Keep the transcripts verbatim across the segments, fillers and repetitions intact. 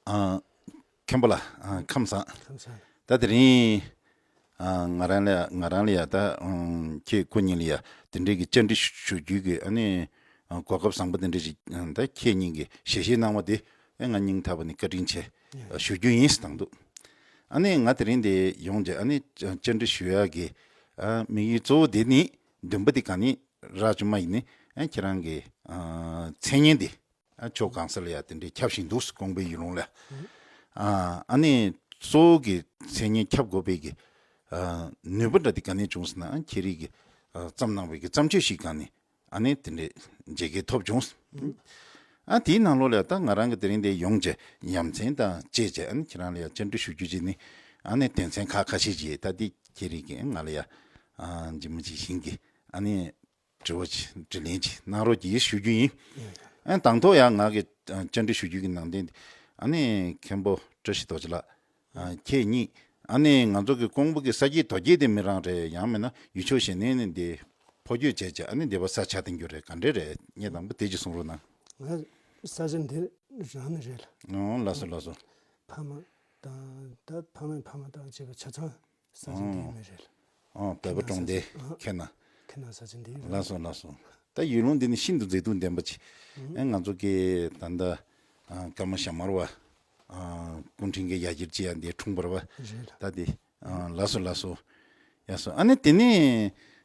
ཨ། མཁན་པོ་ལགས། ཨ། ཁམས་བཟང་། ཁམས་བཟང་། ད་དེ་རིང་། ཨ། ང་རང་ལ་ང་རང་ལ་ཡ་ད། ཨམ། ཁྱེད་སྐུ་ཉིད་ལ་ཡ་དེ་འདྲའི་གི་བཅར་འདྲི་ཞུ་རྒྱུ་གི་ཨ་ནི། ཨ། གོ་སྐབས་བཟང་པོ་དེ་འདྲ་ཞིག་ཨ། ད་ཁྱེད་ཉིད་ཀྱིས་ཞལ་བཞེས་གནང་བ་དེ་ཨེ་ང་སྙིང་ཐག་པ་ནས་བཀའ་དྲིན་ཆེ་ཞུ་རྒྱུ་ཡིན་ཟེར་དང་འདུག་ཨ་ནི་ང་དེ་རིང་འདི་ཡོང་རྗེས་ཨ་ནི་བཅར་འདྲི་ཞུ་ཡག་གི། ཨ། དམིགས་ཡུལ་གཙོ་བོ་དེ་ནི་འདུན་པ་དེ་ག་ནི་རག་བཅུག་མ་ཡིན་ནི། ཨ། ཁྱེད་རང་གི། ཨ། མཚན་སྙན་དེ། ཨ། ཕྱོགས་གང་ས་ལ་ཡ་དེ་འདྲའི་ཁྱབ་བཞིན་འདུག་ཀོང་པོའི་ཡུལ་ལུང་ལ། ཨ། ཨ་ནི་གཙོ་བོ་གི་མཚན་སྙན་ཁྱབ་དགོས་པའི་གི། ཨ། ནུས་པ་འདྲ་དེ་ག་ནས་བྱུང་ཟེར་ན། ཨ། ཁྱེད་རིགས་ཀྱི། ཨ། བརྩམས་གནང་བའི་གི་བརྩམས་ཆོས་ཤིག་ག་ནས། ཨ་ནི་དེ་འདྲའི་མཇལ་ཁ་ཐོབ་བྱུང་། ཨ། དེའི་ནང་ལོགས་ལ་ཡ་ད་ང་རང་གི་དེ་རིང་འདིར་ཡོང་རྗེས་ཡ་མཚན་དང་བཅས་བྱས། ཨ་ནི་ཁྱེད་རང་ལ་ཡ་བཅར་འདྲི་ཞུ་རྒྱུ་ཅིག་ནི། ཨ་ནི་དོན་ཚན་ཁག་ཁ་ཤས་ཅིག་ད་འདི་ཁྱེད་རིགས་ཀྱིས་ང་ལ་ཡ། ཨ། ཇི་མ་ཇི་བཞིན་གྱི་ཨ་ནི་དྲི་བ་ཅིག་དྲིས་ལན་ཅིག་གནང་རོགས་གྱིས་ཞུ་རྒྱུ་ཡིན། ཨ། དང་ཐོག་ཡང་ང་གི་བཅར་འདྲི་ཞུ་རྒྱུ་གི་ནང་དོན་འདི། ཨ་ནི་མཁན་པོ་བཀྲ་ཤིས་རྡོ་རྗེ་ལགས། ཨ། ཁྱེད་ཉིད། ཨ་ནི་ང་ཚོ་གི་ཀོང་པོ་གི་ས་སྐྱིད་རྡོ་སྐྱིད་དེ་མི་རང་རེད། ཡང་མིན་ན་ཡུལ་ཕྱོགས་གཞན་ནས་ནི་འདི་འཕོ་སྐྱོད་བྱས་བྱས་ཨ་ནི་འདི་པ་ས་ཆ་དེ་འགྱུར་རེད། ག་འདྲས་རེད། ངས་དང་པོ་དེ་ཅིག་གསུང་རོགས་གནང་། ང་ས་ཆ་འདི་རང་ནས་རེད་ལ། ཨོ། ལགས་སོ་ལགས་སོ། ཕ་མ་དང་ད་ཕ་མའི་ཕ་མ་དང་བཅས་པ་ཆ་ཚང་། ས་ཆ་འདིའི་མི་རེད། ཨོ། བོད་པ་གྲོང་སྡེ། ཨ། ཁེ་ན། ཁེ་ན་ས་ཆ་འདིའི་རེད། ལགས་སོ་ལགས་སོ། ད་ཡུལ་ལུང་འདི་ནི་ཤིན་ཏུ་མཛེས་སྡུག་ལྡན་པ་ཅིག་ཨེ། ང་ཚོ་གི་ད་ལྟ། ཨ། ཀརྨ་ཞྭ་དམར་བ། ཨ། སྐུ་ཕྲེང་གི་ཡ་གྱལ་ཅིག་ཡང་འདིར་འཁྲུངས་པ་རེད་པ། རེད་ལ། ད་དེ། ཨ། ལགས་སོ་ལགས་སོ། ཡ་སོ། ཨ་ནི་དེ་ནས་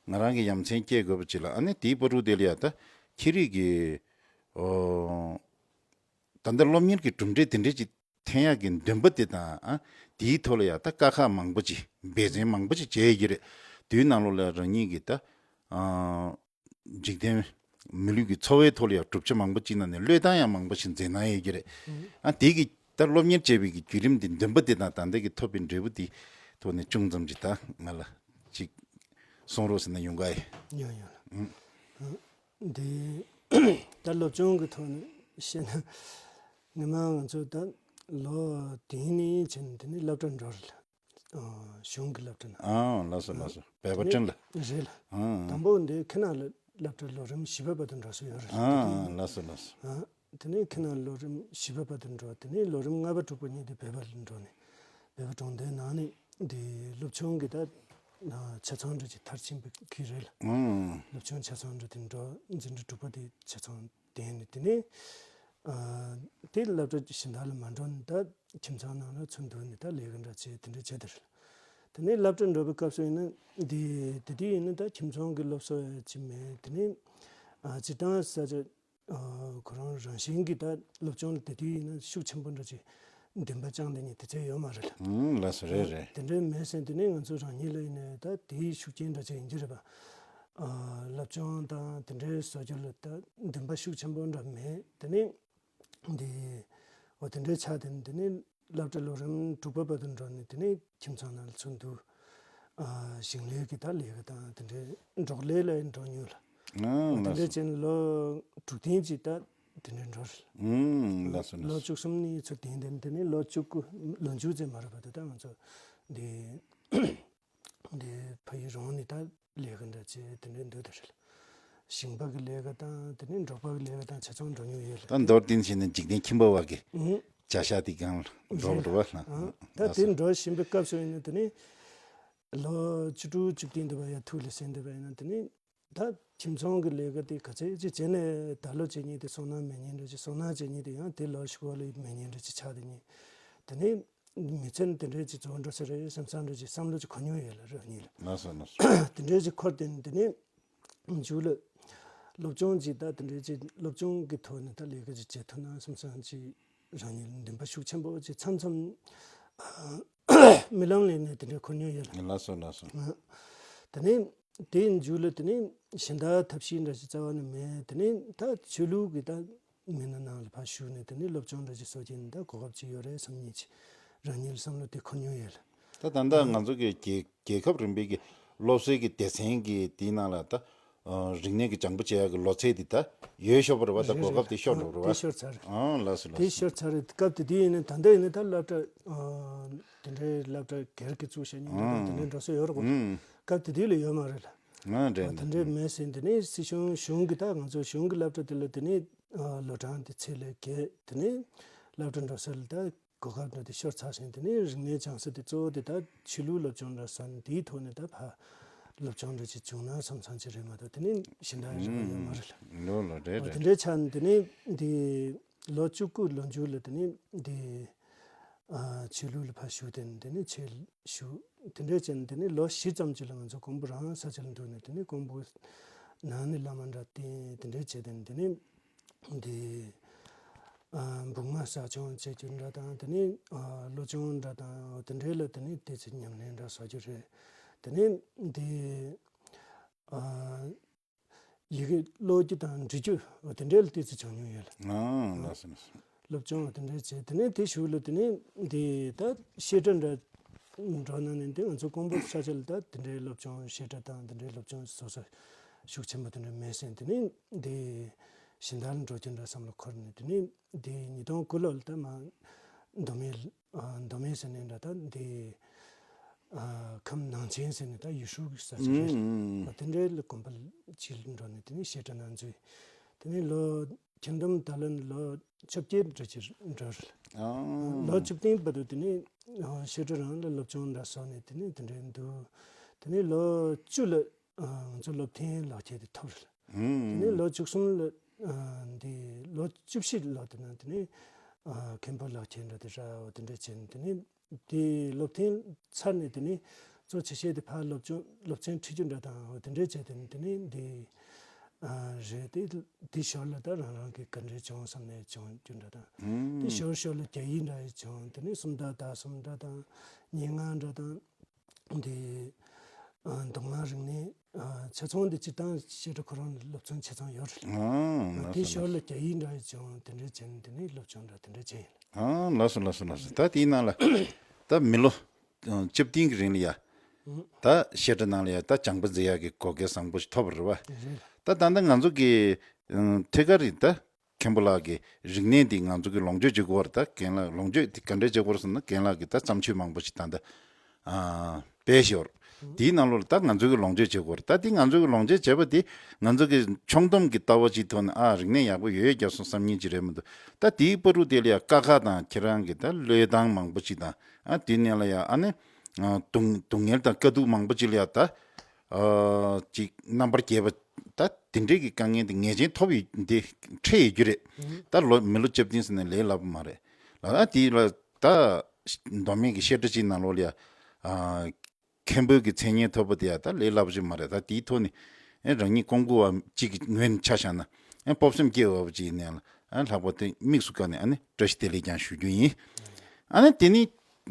ང་རང་གི་ཡ་མཚན་སྐྱེ་དགོས་པ་ཅིག་ལ། ཨ་ནི་དེའི་བར་དུ་དེ་ལ་ཡ་ད་ཁྱེད་རིགས་ཀྱི། ཨོ། ད་ལྟ་སློབ་གཉེར་གྱི་གྲུབ་འབྲས་དེ་འདྲས་ཅིག་འཐེན་ཡག་གི་འདུན་པ་དེ་དང་། ཨ། དེའི་ཐོག་ལ་ཡ་ད་དཀའ་ཁག་མང་པོ་ཅིག་འབད་བརྩོན་མང་པོ་ཅིག་བྱས་ཡོད་ཀྱི་རེད། དེའི་ནང་ལོགས་ལ་རང་ཉིད་ཀྱི་ད། ཨ། འཇིག་རྟེན་མི་ལུས་ཀྱི་འཚོ་བའི་ཐོག་ལ་ཡང་བསྒྲུབ་བྱ་མང་པོ་ཅིག་ནང་ནས་བློས་བཏང་ཡང་མང་པོ་ཞིག་མཛད་གནང་ཡོད་ཀྱི་རེད། ཨ། དེ་གི་ད་སློབ་གཉེར་བྱས་པའི་གི་བརྒྱུད་རིམ་དེ། འདུན་པ་དེ་དང་ད་ལྟ་གི་ཐོབ་པའི་འབྲས་བུ་དེ་ཐོག་ནས་ཅུང་ཙམ་ཅིག་ད་ང་ལ་ཅིག་གསུང་རོགས་ཟེར་ན་ཡོང་ག་ཡི། ཡོང་ཡོང་། འདི་ད་སློབ་སྦྱོང་གི་ཐོག་ནས་བཤད་ན། སྔོན་མ་ང་ཚོ་ད་ལོ་དེ་ནས་བྱས་ནས་དེ་ནས་སློབ་གྲྭ་འགྲོ་རེད། ཨ། གཞུང་གི་སློབ་གྲྭ་ནང་། ཨ། ལགས་སོ་ལགས་སོ། བོད་པ་ཁྲིམས་ལ། རེད་ལ། ཨ། དང་པོ་འདི་ཁེ་ན་ལ་སློབ་གྲྭ་ལོ་རིམ་བཞི་པ་བར་དུ་འགྲོ་སྲོལ་ཡོད་རེད། ཨ། ལགས་སོ་ལགས་སོ། ཨ། དེ་ནས་ཁེ་ན་ལོ་རིམ་བཞི་པ་བར་དུ་འགྲོ། དེ་ནས་ལོ་རིམ་ལྔ་པ་དྲུག་པ་གཉིས་དེ་བོད་པ་ལ་འགྲོ་ནས། བོད་པ་གྲོང་སྡེའི་ནང་ནས་འདི་སློབ་ཆུང་གི་ད་ཆ་ཚང་འདྲ་ཅིག་མཐར་ཕྱིན་པའི་གི་རེད་ལ། ཨ། སློབ་ཆུང་ཆ་ཚང་འདྲ་དེ་འགྲོ། འཛིན་གྲྭ་དྲུག་པ་དེ་ཆ་ཚང་དེ་ནས་དེ་ནས། ཨ། དེ་སློབ་གྲྭ་གཞན་དག་ལ་མ་འགྲོ་ནས་ད་ཁྱིམ་ཚང་ནང་ལ་ཚུར་འདུག་ནས་ད་ལས་ཀ་འདྲ་བྱས་དེ་འདྲ་བྱས་དེ་རེད། དེ་ནས་སློབ་གྲྭ་འགྲོ་བའི་སྐབས་སུ་ཡིན་ན་དེ་དེ་དུས་ཡིན་ན་ད་ཁྱིམ་ཚང་གི་སློབ་གསོ་ཡང་ཅི་མེད། དེ་ནས། ཨ། སྤྱིར་བཏང་ས་ཆ། ཨ། ཁོ་རང་རང་བཞིན་གྱིས་ད་སློབ་སྦྱོང་ལ་དེ་དུས་ཡིན་ན་ཤུགས་ཆེན་པོ་འདྲ་ཅིག་འདུན་པ་བཅངས་དེ་ནས་དེ་ཚོ་ཡོད་མ་རེད་ལ། ཨང་། ལགས་སོ། རེད་རེད། དེ་འདྲའི་མེད་ཟེར་དེ་ནས་ང་ཚོ་རང་ཉིད་ལ་ཡིན་ན་ད་དེའི་ཤུགས་རྐྱེན་འདྲ་ཅིག་ཡིན་གྱི་རེད་པ། ཨ། སློབ་སྦྱོང་དང་དེ་འདྲའི་བཟོ་རྒྱུ་ལ་ད་འདུན་པ་ཤུགས་ཆེན་པོ་འདྲ་མེད། དེ་ནས་འདི། འོ། དེ་འདྲའི་ཆ་དེ་ནས་དེ་ནས་སློབ་གྲྭ་ལོ་རིམ་དྲུག་པ་བར་དུ་འགྲོ་ནས་དེ་ནས་ཁྱིམ་ཚང་ནང་ལ་ཚུར་འདུག་ཨ། ཞིང་ལས་ཀྱི་ད་ལས་ཀ་དང་དེ་འདྲའི་འབྲོག་ལས་ལ་འགྲོ་མྱོང་ལ། ཨང་། དེ་འདྲའི་ལགས་སོ། ཅན་ལོ་དྲུག་བདུན་ཅིག་ད་དེ་འདྲའི་འགྲོ་རེད། ཨང་། ལགས་སོ་ལགས་ལོ་སོ། བཅུ་གསུམ་ནས་ཚུར་དེ་འདྲ་དེ་ནས་ལོ་བཅུ་དགུ། ལོ་མཇུག་ཙམ་མ་རེད་པ། ད་ད་ང་ཚོ་འདི། འདི་ཕ་ཡུལ་རང་ནས་ད་ལས་ཀ་འདྲ་བྱས་དེ་འདྲའི་འདུག་དེ་རེད། ཞིང་པ་གི་ལས་ཀ་དང་དེ་ནས་འབྲོག་པ་གི་ལས་ཀ་དང་ཆ་ཚང་འགྲོ་མྱོང་ཡོད་ལ། ད་མདོར་བསྟན་བྱས་ན་འཇིག་རྟེན་ཁྱིམ་པ་བ་གི་ཨང་། བྱ་གཞག་དེ་སྒང་ལ་འགྲོ་རེད་བ། ཨང་། ད་དེ་འགྲོ་བཞིན་པའི་སྐབས་སུ་ཡིན་ན་དེ་ནས་ལོ་བཅུ་དྲུག་བཅུ་བདུན་དེ་བ་ཡར་ཐུག་ལ་ཟིན་དེ་བ་ཡིན་ན་དེ་ནས། ད་ཁྱིམ་ཚང་གི་ལས་ཀ་དེ་ག་ཚད་ཅིག་བྱས་ནས་ད་ལོ་བྱེད་མཁན་དེ་སོང་ན་མེད་མཁན་འདྲ་ཅིག་སོང་ན་བྱེད་མཁན་དེ་ཡང་དེ་ལོ་ཞིག་བ་ལ་མེད་མཁན་འདྲ་ཅིག་ཆགས་དེ་ནས། དེ་ནས་མི་ཚེ་ནི་དེ་འདྲ་ཅིག་རྫོགས་འགྲོ་ས་རེད་བསམ་བསམ་འདྲ་ཅིག་བསམ་བློ་ཅིག་འཁོར་མྱོང་ཡོད་ལ། རང་ཉིད་ལ། ལགས་སོ་ལགས་སོ། དེ་འདྲ་ཅིག་འཁོར་དེ་ནས་དེ་ནས་མཇུག་ལ་སློབ་སྦྱོང་ཅིག་ད་དེ་འདྲ་ཅིག་སློབ་སྦྱོང་གི་ཐོག་ནས་ད་ལས་ཀ་ཅིག་བྱེད་ཐུབ་ན་བསམ་བསམ་ཅིག་རང་ཉིད་ལ་འདུན་པ་ཤུགས་ཆེན་པོ་ཅིག་མཚམས་མཚམས་རྨི་ལམ་ལས་ནས་དེ་འདྲ་འཁོར་མྱོང་ཡོད་ལ། ལགས་སོ་ལགས་སོ། དེ་ནས་དེའི་མཇུག་ལ་དེ་ནས་གཞན་དག་ཐབས་ཤེས་འདྲ་ཞིག་རྩ་བ་ནས་མེད། དེ་ནས་ད་ཆོས་ལུགས་ཀྱི་ད་མི་སྣ་ནང་ལ་ཕར་ཞུགས་ནས་དེ་ནས་སློབ་སྦྱོང་འདྲ་ཞིག་སོགས་ཀྱི་ད་གོ་སྐབས་ཅིག་ཡོད་རེད་བསམ་མཁན་ཅིག་རང་ཉིད་ལ་བསམ་བློ་དེ་འཁོར་མྱོང་ཡོད་ལ། ད་ད་ལྟ་ང་ཚོ་གི་རྒྱལ་རྒྱལ་ཁབ་རིམ་པའི་གི་སློབ་གསོའི་གི་སྡེ་ཚན་གི་དེའི་ནང་ལ་ད། ཨ། རིག་གནས་ཀྱི་སྦྱང་པ་བྱེད་ཡག་གི་ལོ་ཚད་འདི་ད་ཡོལ་ཤོར་བ་རེད་བ། ད་རེད་གོ་སྐབས་རེད། དེ་ཤོར་འགྲོ་རེད་བ། དེ་ཤོར་ཚར་རེད། ཨང་། ལགས་སོ་ལགས་སོ། དེ་ཤོར་ཚར་རེད། སྐབས་དེ་དུས་ཡིན་ན་ད་ལྟ་ཡིན་ན་ད་སློབ་གྲྭ། ཨ། དེ་འདྲའི་སློབ་གྲྭ་སྒེར་གྱི་བཙུགས་བྱས་ནས་ད་དེ་འདྲའི་འགྲོ་སྲོལ་ཡོད་རེད་གོ། ཨང་། སྐབས་དེ་དུས་ལ་ཡོད་མ་རེད་ལ། ཨང་། རེད། ཨ། དེ་འདྲའི་མེད་ཟིན་དེ་ནས་སྲིད་གཞུང་གཞུང་གི་ད་ང་ཚོ་གཞུང་གི་སློབ་གྲྭ་དེ་ལ་དེ་ནས། ཨ། ལོ་གྲངས་དེ་ཚད་ལས་བརྒལ་དེ་ནས་སློབ་གྲྭ་འགྲོ་སར་ལ་ད་ གོ་སྐབས་འདྲ་དེ་ཤོར་ཚར་ཞིང་། དེ་ནས་རིག་གནས་སྦྱང་ས་དེ་གཙོ་བོ་དེ་ད་ཆོས་ལུགས་སློབ་སྦྱོང་འདྲ་སོང་། དེའི་ཐོག་ནས་ད་ཕར་སློབ་སྦྱོང་འདྲ་ཅིག་བྱུང་ན་བསམ་བསམ་ཅིག་རེད་མ་གཏོགས། དེ་ནས་གཞན་དག་ཡོད་ཡོད་མ་རེད་ལ། ལོ་ལ་རེད། འོ་རེད། དེ་འདྲའི་ཆ་ནས་དེ་ནས་དེ་ལོ་བཅུ་དགུ་ལོ་མཇུག་ལ་དེ་ནས་དེ་ཨ་ཆོས་ལུགས་ལ་ཕར་ཞུགས། དེ་ནས་དེ་ནས་ཆོས་ཞུགས། དེ་འདྲའི་ཆ་ནས་དེ་ནས་ལོ་བཞི་ཙམ་ཅིག་ལ་ང་ཚོ་ཀོང་པོ་རང་ས་ཆ་ལ་འདུག་ནས། དེ་ནས་ཀོང་པོ་ནང་ནས་བླ་མ་འདྲ་བསྟེན། དེ་འདྲའི་བྱས། དེ་ནས་དེ་ནས་དེ་ཨ་འབུམ་ལྔ་བསགས་སྦྱོང་བྱེད་རྒྱུ་འདྲ་དང་། དེ་ནས་ཨ་བློ་སྦྱོང་འདྲ་དང་། དེ་འདྲའི་ལ་དེ་ནས་དེ་ཚོ་ཉམས་ལེན་འདྲ་བཟོ་རྒྱུ་རེད། དེ་ནས་དེ་ཨ་ཡི་གེ་ཀློག་རྒྱུ་དང་འབྲི་རྒྱུ་དེ་འདྲའི་ལ་དེ་ཚོ་སྦྱང་མྱོང་ཡོད་ལ། ཨ་ལགས་སོ་ལགས་སོ། སློབ་སྦྱོང་དེ་འདྲའི་བྱས། དེ་ནས་དེ་གཞུག་ལ་དེ་ནས་དེ་ད་བཤད་གྲྭ་འདྲ་འགྲོ་གནང་ནས། དེ་ང་ཚོ་ཀོང་པོ་ས་ཆ་ལ་ད་དེ་འདྲའི་སློབ་སྦྱོང་བཤད་གྲྭ་དང་དེ་འདྲའི་སློབ་སྦྱོང་སོ་སོ་ཤུགས་ཆེན་པོ་དེ་འདྲ་མེད་ཟིན། དེ་ནས་དེ་གཞན་དག་ལ་འགྲོ་རྒྱུ་འདྲ་བསམ་བློ་འཁོར་ནས། དེ་ནས་དེ་ཉིས་སྟོང་དགུ་ལོ་ལ་ད་མ་མདོ་སྨད་ཨ་མདོ་སྨད་ཟེར་ནས་འདྲ། ད་འདི་ཨ་ཁམས་ནང་ཆེན་ཟེར་ནས་ད་ཡུལ་ཤུལ་གྱི་ས་ཆ་རེད། ཨ་དེ་འདྲའི་ལ་དགོན་པ་ཅིག་ལ་འགྲོ་ནས་དེ་ནས་བཤད་གྲྭ་ནང་འཛུལ། དེ་ནས་ལོ་ཁྱོན་བསྡོམས་ད་ལོ་ནི་ལོ་བཅོ་བརྒྱད་འགྲོ་གི་འགྲོ་རེད། ཨ་ལོ་བཅུ་བདུན་བར་དུ་དེ་ནས་ཨ་བཤད་གྲྭ་རང་ལ་སློབ་སྦྱོང་འདྲ་བཟོ་ནས་དེ་ནས་དེ་འདྲའི་འདུག་དེ་ནས་ལོ་བཅུ་ལ་ཨ་ང་ཚོ་སློབ་ཐོན་ལག་ཁྱེར་དེ་ཐོབ་རེད། དེ་ནས་ལོ་བཅུ་གསུམ་ལ་ཨ་འདི་ལོ་བཅུ་བཞི་ལོ་དེ་ན་དེ་ནས་ཨ་མཁན་པོ་ལག་ཁྱེར་འདྲ་དེ་རག། འོ་དེ་འདྲ་བྱས་ནས་དེ་ནས་དེ་སློབ་ཐོན་ཚར་ནས་དེ་ནས་གཙོ་ཆེ་ཤོས་དེ་ཕར་སློབ་སྦྱོང་སློབ་ཚན་ཁྲིད་རྒྱུ་འདྲ་དང་། འོ་དེ་འདྲ་བྱས། དེ་ནས་དེ་ནས་འདི་ཨ་རེད། དེ་དེ་ཞོར་ལ་ད་རང་རང་གི་ག་འདྲ་བྱུང་བསམ་ནས་བྱུང་རྒྱུ་འདྲ་དང་། དེ་ཞོར་ཞོར་ལ་རྒྱ་ཡིག་འདྲ་ཡི་བྱུང་། དེ་ནས་སུམ་རྟགས་དག་གསུམ་འདྲ་དང་། སྙན་ངག་འདྲ་དང་། འདི་ཨ་མདོ་སྔགས་རིག་གནས་ཨ་ཆ་ཚང་འདི་སྤྱིར་བཏང་བཤད་གྲྭ་ཁོ་རང་ལ་སློབ་ཚན་ཆ་ཚང་ཡོད་རེད། ཨང་། ལགས་དེ་སོ་ཞོར་ལགས་ལ་སོ། རྒྱ་ཡིག་འདྲ་ཡི་སྦྱོང་། དེ་འདྲ་བྱས་ནས་དེ་ནས་སློབ་སྦྱོང་འདྲ་དེ་འདྲ་བྱས་ཡིན། ཨང་། ལགས་སོ་ལགས་སོ་ལགས་སོ། ད་དེའི་ནང་ལ་ད་མི་ལོ་ཨ་བཅུ་བདུན་གྱི་རིང་ལ་ཡ་ཨང་། ད་བཤད་གྲྭ་ནང་ལ་ཡ་ད་སྦྱང་པ་མཛད་ཡག་གི་གོ་སྐལ་བཟང་པོ་ཞིག་ཐོབ་པ་རེད་བ། རེད། ད་ད་ལྟ་ང་ཚོ་གི་ཨ་ཐད་ཀར་རེད་ད། མཁན་པོ་ལགས་ཀྱི་རིག་གནས་འདི་ང་ཚོ་གི་ལོངས་སྤྱོད་བྱེད་དགོས་པ་རེད། ད་རྒན་ལགས་ལོངས་སྤྱོད་འདི་ག་འདྲས་བྱེད་དགོས་རེད་ཟེར་ན། རྒན་ལགས་ཀྱིས་ད་བརྩམས་ཆོས་མང་པོ་ཞིག་ད་ལྟ་ཨ་སྤེལ་བཞིན་ཡོད་རེད། དེའི་ནང་ལོགས་ལ་ད་ང་ཚོ་གི་ལོངས་སྤྱོད་བྱེད་དགོས་རེད། ད་འདི་ང་ཚོ་གི་ལོངས་སྤྱོད་བྱེད་པ་འདི་ང་ཚོ་གི་ཕྱོགས་བསྡོམས་ཀྱི་ལྟ་བ་ཅིག་ཐོག་ནས་ཨ་རིག་གནས་ཡག་པོ་ཡོད་ཡོད་རྒྱབ་སོང་བསམ་མཁན་ཅིག་རེད་མི་འདུག་ད་དེའི་བར་དུ་དེ་ལ་ཡ་དཀའ་ཁག་དང་ཁྱེད་རང་གི་ད་བློས་བཏང་མང་པོ་ཅིག་དང་། ཨ་དེ་ནས་ལ་ཡ་ཨ་ནི་ཨ་སྡུག་སྡུག་བསྔལ་དང་དཀའ་སྡུག་མང་པོ་ཅིག་ལ་ཡ་ད་ཨ་ཅིག་རྣམ་པར་རྒྱལ་བ། ད་དེ་འདྲའི་གི་དཀའ་ངལ་དེ་ངེས་ཅན་ཐོབ་ཡོད་འདི་འཕྲད་ཡོད་རྒྱུ་རེད། ད་ལོ་མི་ལོ་བཅུ་བདུན་ཟེར་ནས་ལས་སླ་པོ་མ་རེད་ལ། ཨ་དེ་ལ་ད་མདོ་སྨད་ཀྱི་བཤད་གྲྭ་གཅིག་ནང་ལོགས་ལ་ཡ་ཨ་མཁན་པོའི་གི་མཚན་སྙན་ཐོབ་པ་དེ་ཡ་ད་ལས་སླ་པོ་ཞིག་མ་རེད། ད་དེའི་ཐོག་ནས་ཨེ་རང་ཉིད་ཀོང་པོ་བ་གཅིག་གི་ངོས་ནས་ཆ་བཞག་ན་ཨེ་སྤོབས་སེམས་སྐྱེ་འོས་པ་ཅིག་ཡིན་ནའང་ལ། ཨ་ལྷག་པར་དུ་དམིགས་སུ་བཀར་ནས་ཨ་ནི་བཀྲ་ཤིས་བདེ་ལེགས་ཀྱང་ཞུ་རྒྱུ་ཡིན། ཨ་ནི་དེ་ནི་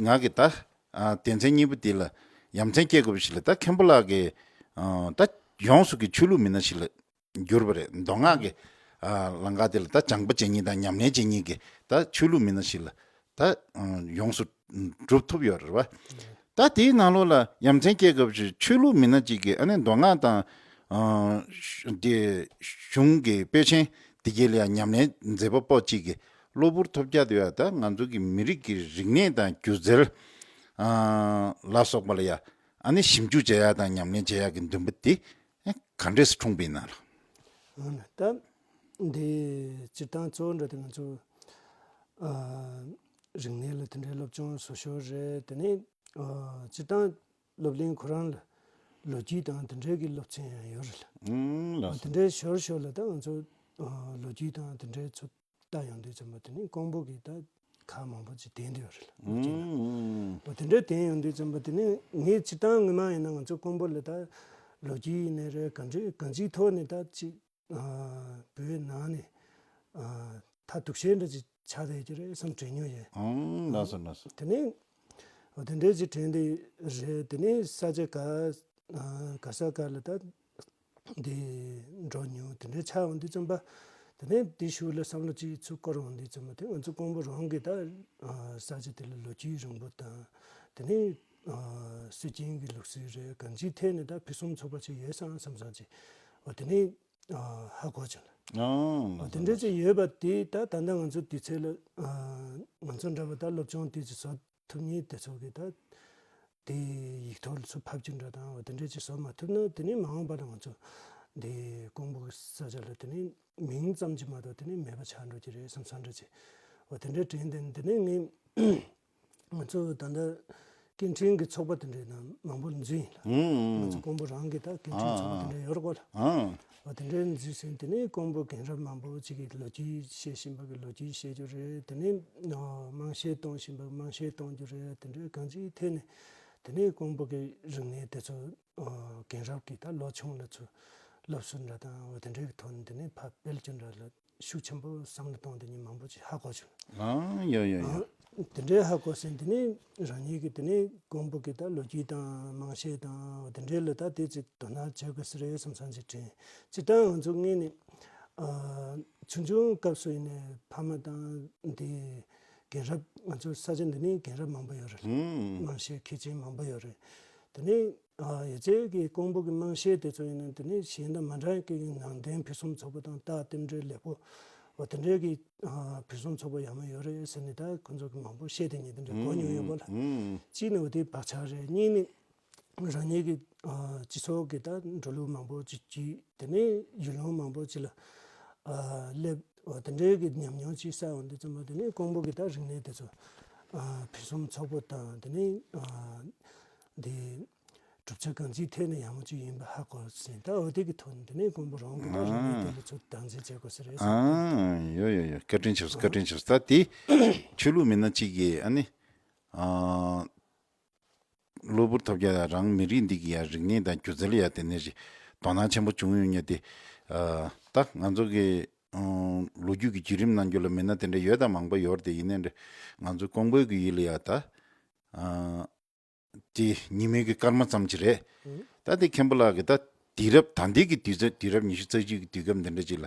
ང་གི་ད་ཨ་དོན་ཚན་གཉིས་པ་དེ་ལ་ཡ་མཚན་སྐྱེ་དགོས་པ་ཞིག་ལ། ད་མཁན་པོ་ལགས་ཀྱིས་ཨ་ད་ཡོངས་སུ་གི་ཆོས་ལུགས་མི་སྣ་ཞིག་ལ་གྱུར་པ་རེད། མདོ་སྔགས་ཀྱི་ཨ་ལམ་ཁ་དེ་ལ་ད་སྦྱང་པ་བྱེད་མཁན་དང་ཉམས་ལེན་བྱེད་མཁན་གྱི་ད་ཆོས་ལུགས་མི་སྣ་ཞིག་ལ་ད་ཨ་ཡོངས་སུ་གྲུབ་ཐུབ་ཡོད་རེད་བ། ད་དེའི་ནང་ལོགས་ལ་ཡ་མཚན་སྐྱེ་སྐབས་སུ་ཆོས་ལུགས་མི་སྣ་གཅིག་གིས་ཨ་ནི་མདོ་སྔགས་དང་ཨ་དེ་གཞུང་གི་དཔེ་ཆེན་དེ་གའི་ལ་ཡ་ཉམས་ལེན་མཛད་པ་པོ་གཅིག་གིས་གློ་བུར་ཐོལ་རྒྱག་ཏུ་ཡ་ད་ང་ཚོ་གི་མི་རིགས་ཀྱི་རིག་གནས་དང་སྒྱུ་རྩལ་ཨ་ལ་སོགས་པ་ལ་ཡ་ཨ་ནི་ཞིབ་འཇུག་བྱེད་ཡ་དང་ཉམས་ལེན་བྱེད་ཡ་གི་འདུན་པ་དེ་ཨེ་ག་འདྲས་སུ་འཁྲུངས་པ་ཡིན་ན་ལགས། ཨ་ནི་ད་འདི་སྤྱིར་བཏང་གཙོ་བོ་འདྲ་དེ་ང་ཚོ་ཨ་རིག་གནས་ལ་དེ་འདྲའི་སློབ་སྦྱོང་བཟོ་ཞོར་རེད། དེ་ནས་ཨ་སྤྱིར་བཏང་སློབ་གླིང་ཁོ་རང་ལ་ལོ་རྒྱུས་དང་དེ་འདྲའི་གི་སློབ་ཚན་ཡང་ཡོད་རེད་ལ། ཨང་། ལགས་སོ། དེ་འདྲའི་ཞོར་ཞོར་ལ་ད་ང་ཚོ་ཨ་ལོ་རྒྱུས་དང་དེ་འདྲའི་ཚོ་ལྟ་ཡོང་དུས་ཙམ་པ་དེ་ནི་ཀོང་པོ་གི་ད་ཁག་མང་པོ་ཅིག་ལྡན་དེ་ཡོད་རེད་ལ། ཨང་། ཨང་། འོ་དེ་འདྲའི་ལྡན་ཡོང་དུས་ཙམ་པ་དེ་ནི་ངས་སྤྱིར་བཏང་སྔོན་མ་ཡིན་ན་ང་ཚོ་ཀོང་པོ་ལ་ད་ལོ་རྒྱུས་ཡིན་ནའི་རེད། གང་ཅི་གང་ཅིའི་ཐོག་ནས་ད་ཅིག་ཨ་བོད་ནང་ནས་ཨ་ད་སྡུག་ཤོས་འདྲ་ཅིག་ཆགས་བསྡད་ཀྱི་རེད་བསམ་དྲན་མྱོང་ཡོད། ཨང་། ལགས་སོ་ལགས་སོ། དེ་ནས་འོ་དེ་འདྲའི་ཅིག་དྲན་དེ་རེད། དེ་ནས་ས་ཆ་ག་ཨ་ག་ས་ག་ལ་ད་དེ་འགྲོ་མྱོང་། དེ་འདྲའི་ཆགས་འོང་དུས་ཙམ་པ་དེ་ནས་དེ་ཤུལ་ལ་བསམ་བློ་ཅིག་ཚུར་འཁོར་འོང་དུས་ཙམ་པ་དེ་ང་ཚོ་ཀོང་པོ་རང་གི་ད་ཨ་ས་ཆ་དེ་ལ་ལོ་རྒྱུས་རིང་པོ་དང་དེ་ནས་ཨ་སྲོལ་རྒྱུན་གྱི་ལུགས་སྲོལ་རེད། གང་ཅིའི་ཐད་ནས་ད་ཕུན་སུམ་ཚོགས་པ་ཅིག་ཡོད་སང་བསམ་སང་ཅིག་འོ་དེ་ནས་ཨ་ཧ་གོ་བྱུང་ལ། ཨང་། འོ་དེ་འདྲ་ཅིག་ཡོད་པ་དེ་ད་ད་ལྟ་ང་ཚོ་དུས་ཚོད་ལ་ཨ་ང་ཚོ་འདྲ་པོ་ད་སློབ་སྦྱོང་དེ་ཅིག་བཟོ་ཐུབ་མཁན་དེ་ཚོ་གིས་ད་དེ་ཡིག་ཐོག་ལ་ཚུར་ཕབ་རྒྱུ་འདྲ་དང་འོ་དེ་འདྲ་ཅིག་བཟོ་མ་ཐུབ་ན་དེ་ནས་མ་འོངས་པ་ལ་ང་ཚོ་དེ་ཀོང་པོ་གི་ས་ཆ་ལ་དེ་ནས་མིང་ཙམ་ཅིག་མ་གཏོགས་དེ་ནས་མེད་པ་ཆགས་འགྲོ་གི་རེད་བསམ་བསམ་འདྲ་ཅིག་འོ་དེ་འདྲ་དྲན་དེ་དེ་ནས་ངས་ ང་ཚོ་ད་ལྟ་སྐད་འཕྲིན་གྱི་ཚོགས་པ་དེ་འདྲའི་ནང་མང་པོ་འཛུལ་ཡིན་ལ། ང་ཚོ་ཀོང་པོ་རང་གི་ད་སྐད་འཕྲིན་ཚོགས་པ་དེ་འདྲ་ཡོད་རེད་གོ་ལ། འོ་དེ་འདྲའི་འཛུལ་ཟིན་དེ་ནས་ཀོང་པོ་རྒན་རབས་མང་པོ་ཅིག་གིས་ལོ་རྒྱུས་བཤད་བཞིན་པ་གི་ལོ་རྒྱུས་བཤད་རྒྱུ་རེད། དེ་ནས་དམངས་གཞས་གཏོང་བཞིན་པ་གི་དམངས་གཞས་གཏོང་རྒྱུ་རེད། དེ་འདྲའི་གང་ཅིའི་ཐད་ནས་དེ་ནས་ཀོང་པོ་གི་རིག་གནས་དེ་ཚོ་རྒན་རབས་ཀྱི་ད་ལོ་ཆུང་ལ་ཚོ་སློབ་གསོ་འདྲ་དང་འོ་དེ་འདྲའི་གི་ཐོག་ནས་དེ་ནས་ཕར་སྤེལ་རྒྱུ་འདྲ་ལ། ཤུགས་ཆེན་པོ་བསམ་བློ་གཏོང་དེ་ཉིད་མང་པོ་ཅིག་ཧ་གོ་བྱུང་། ཨང་། ཡོ་ཡོ་ཡོ། དེ་འདྲའི་ཧ་གོ་ཟིན་དེ་ནས་རང་ཉིད་ཀྱི་དེ་ནས་ཀོང་པོ་གི་ད་ལོ་རྒྱུས་དང་དམངས་གཞས་དང་དེ་འདྲའི་ལ་ད་དེ་ཅིག་དོ་སྣང་བྱེད་དགོས་ས་རེད་བསམ་བསམ་ཅིག་དྲན། སྤྱིར་བཏང་ང་ཚོ་ངོས་ནས་ཆུང་ཆུང་སྐབས་སུ་ཡིན་ནས་ཕ་མ་དང་དེ་རྒན་རབས་ང་ཚོ་ས་ཆ་འདི་ནས་རྒན་རབས་མང་པོ་ཡོད་རེད། དམངས་གཞས་མཁས་ཅན་མང་པོ་ཡོད་རེད། དེ་ནས་ཡོད་ཚད་ཀྱི་ཀོང་པོ་གི་དམངས་གཞས་དེ་ཚོ་ཡིན་ན་དེ་ནས་གཞན་དང་མ་འདྲ་གི་ནང་བསྟན་ཕུན་སུམ་ཚོགས་པོ་དང་རྟགས་རྟེན་འབྲེལ་ལེགས་པོ་འོ་དེ་འདྲའི་གི་ཕུན་སུམ་ཚོགས་པོ་ཡག་མོ་ཡོད་རེད་ཟེར་ནས་ད་ཁོང་ཚོ་གི་མང་པོ་བཤད་དེ་ཉིད་དེ་འདྲ་གོ་མྱོང་ཡོད་པ་ལ། གཅིག་ནས་འོ་དེ་བག་ཆགས་རེད། གཉིས་ནས་རང་ཉིད་ཀྱི་སྤྱི་ཚོགས་ཀྱི་ད་འགྲོ་ལུགས་མང་པོ་ཅིག་བརྒྱུད་དེ་ནས་ཡུལ་ལུང་མང་པོ་ཅིག་ལ་སླེབས་འོ་དེ་འདྲའི་གི་ཉམས་མྱོང་ཅིག་བསགས་འོང་དུས་ཙམ་པ་དེ་ནས་ཀོང་པོ་གི་ད་རིག་གནས་དེ་ཚོ་ཕུན་སུམ་ཚོགས་པོ་དང་དེ་ནས་འདི། གྲུབ་ཆ་གང་ཅིའི་ཐད་ནས་ཡག་མོ་ཅིག་ཡིན་པ་ཧ་གོ་ཟིན། ད་འོ་དེ་གི་ཐོག་ནས་དེ་ནས་ཀོང་པོ་རང་གི་ད་རང་ཉིད་དེ་ལ་ཚུར་བདག་འཛིན་བྱེད་དགོས་ས་རེད་བསམ། ཨང་། ཡོ་ཡོ་ཡོ། བཀའ་དྲིན་ཆེ་སོང་། བཀའ་དྲིན་ཆེ་སོང་། ད་དེ་ཆོས་ལུགས་མི་སྣ་གཅིག་གིས་ཨ་ནི་ཨ་གློ་བུར་ཐོལ་རྒྱག་ཡ་རང་མི་རིགས་འདི་གི་ཡ་རིག་གནས་དང་སྒྱུ་རྩལ་ཡ་དེ་ནས་ཞིག་དོ་སྣང་ཆེན་པོ་བྱུང་ཡོད་ཉེ་དེ། ཨ་ད་ང་ཚོ་གི་ཨ་ལོ་རྒྱུས་ཀྱི་བརྒྱུད་རིམ་ནང་རྒྱུད་ལ་མི་སྣ་དེ་འདྲ་ཡོད་དང་མང་པོ་ཡོད་རེད་དེ། ཡིན་ནའི་འདྲ་ང་ཚོ་ཀོང་པོའི་གི་ཡུལ་ལ་ཡ་ད་ཨ། དེ་ཉི་མའི་གི་སྐར་མ་ཙམ་ཅིག་རེད། ད་དེ་མཁན་པོ་ལགས་ཀྱི་ད་དུས་རབས་ད་ལྟའི་གི་དུས་ཚོད་དུས་རབས་ཉི་ཤུ་རྩ་གཅིག་གི་དུས་སྐབས་འདི་འདྲ་ཅིག་ལ་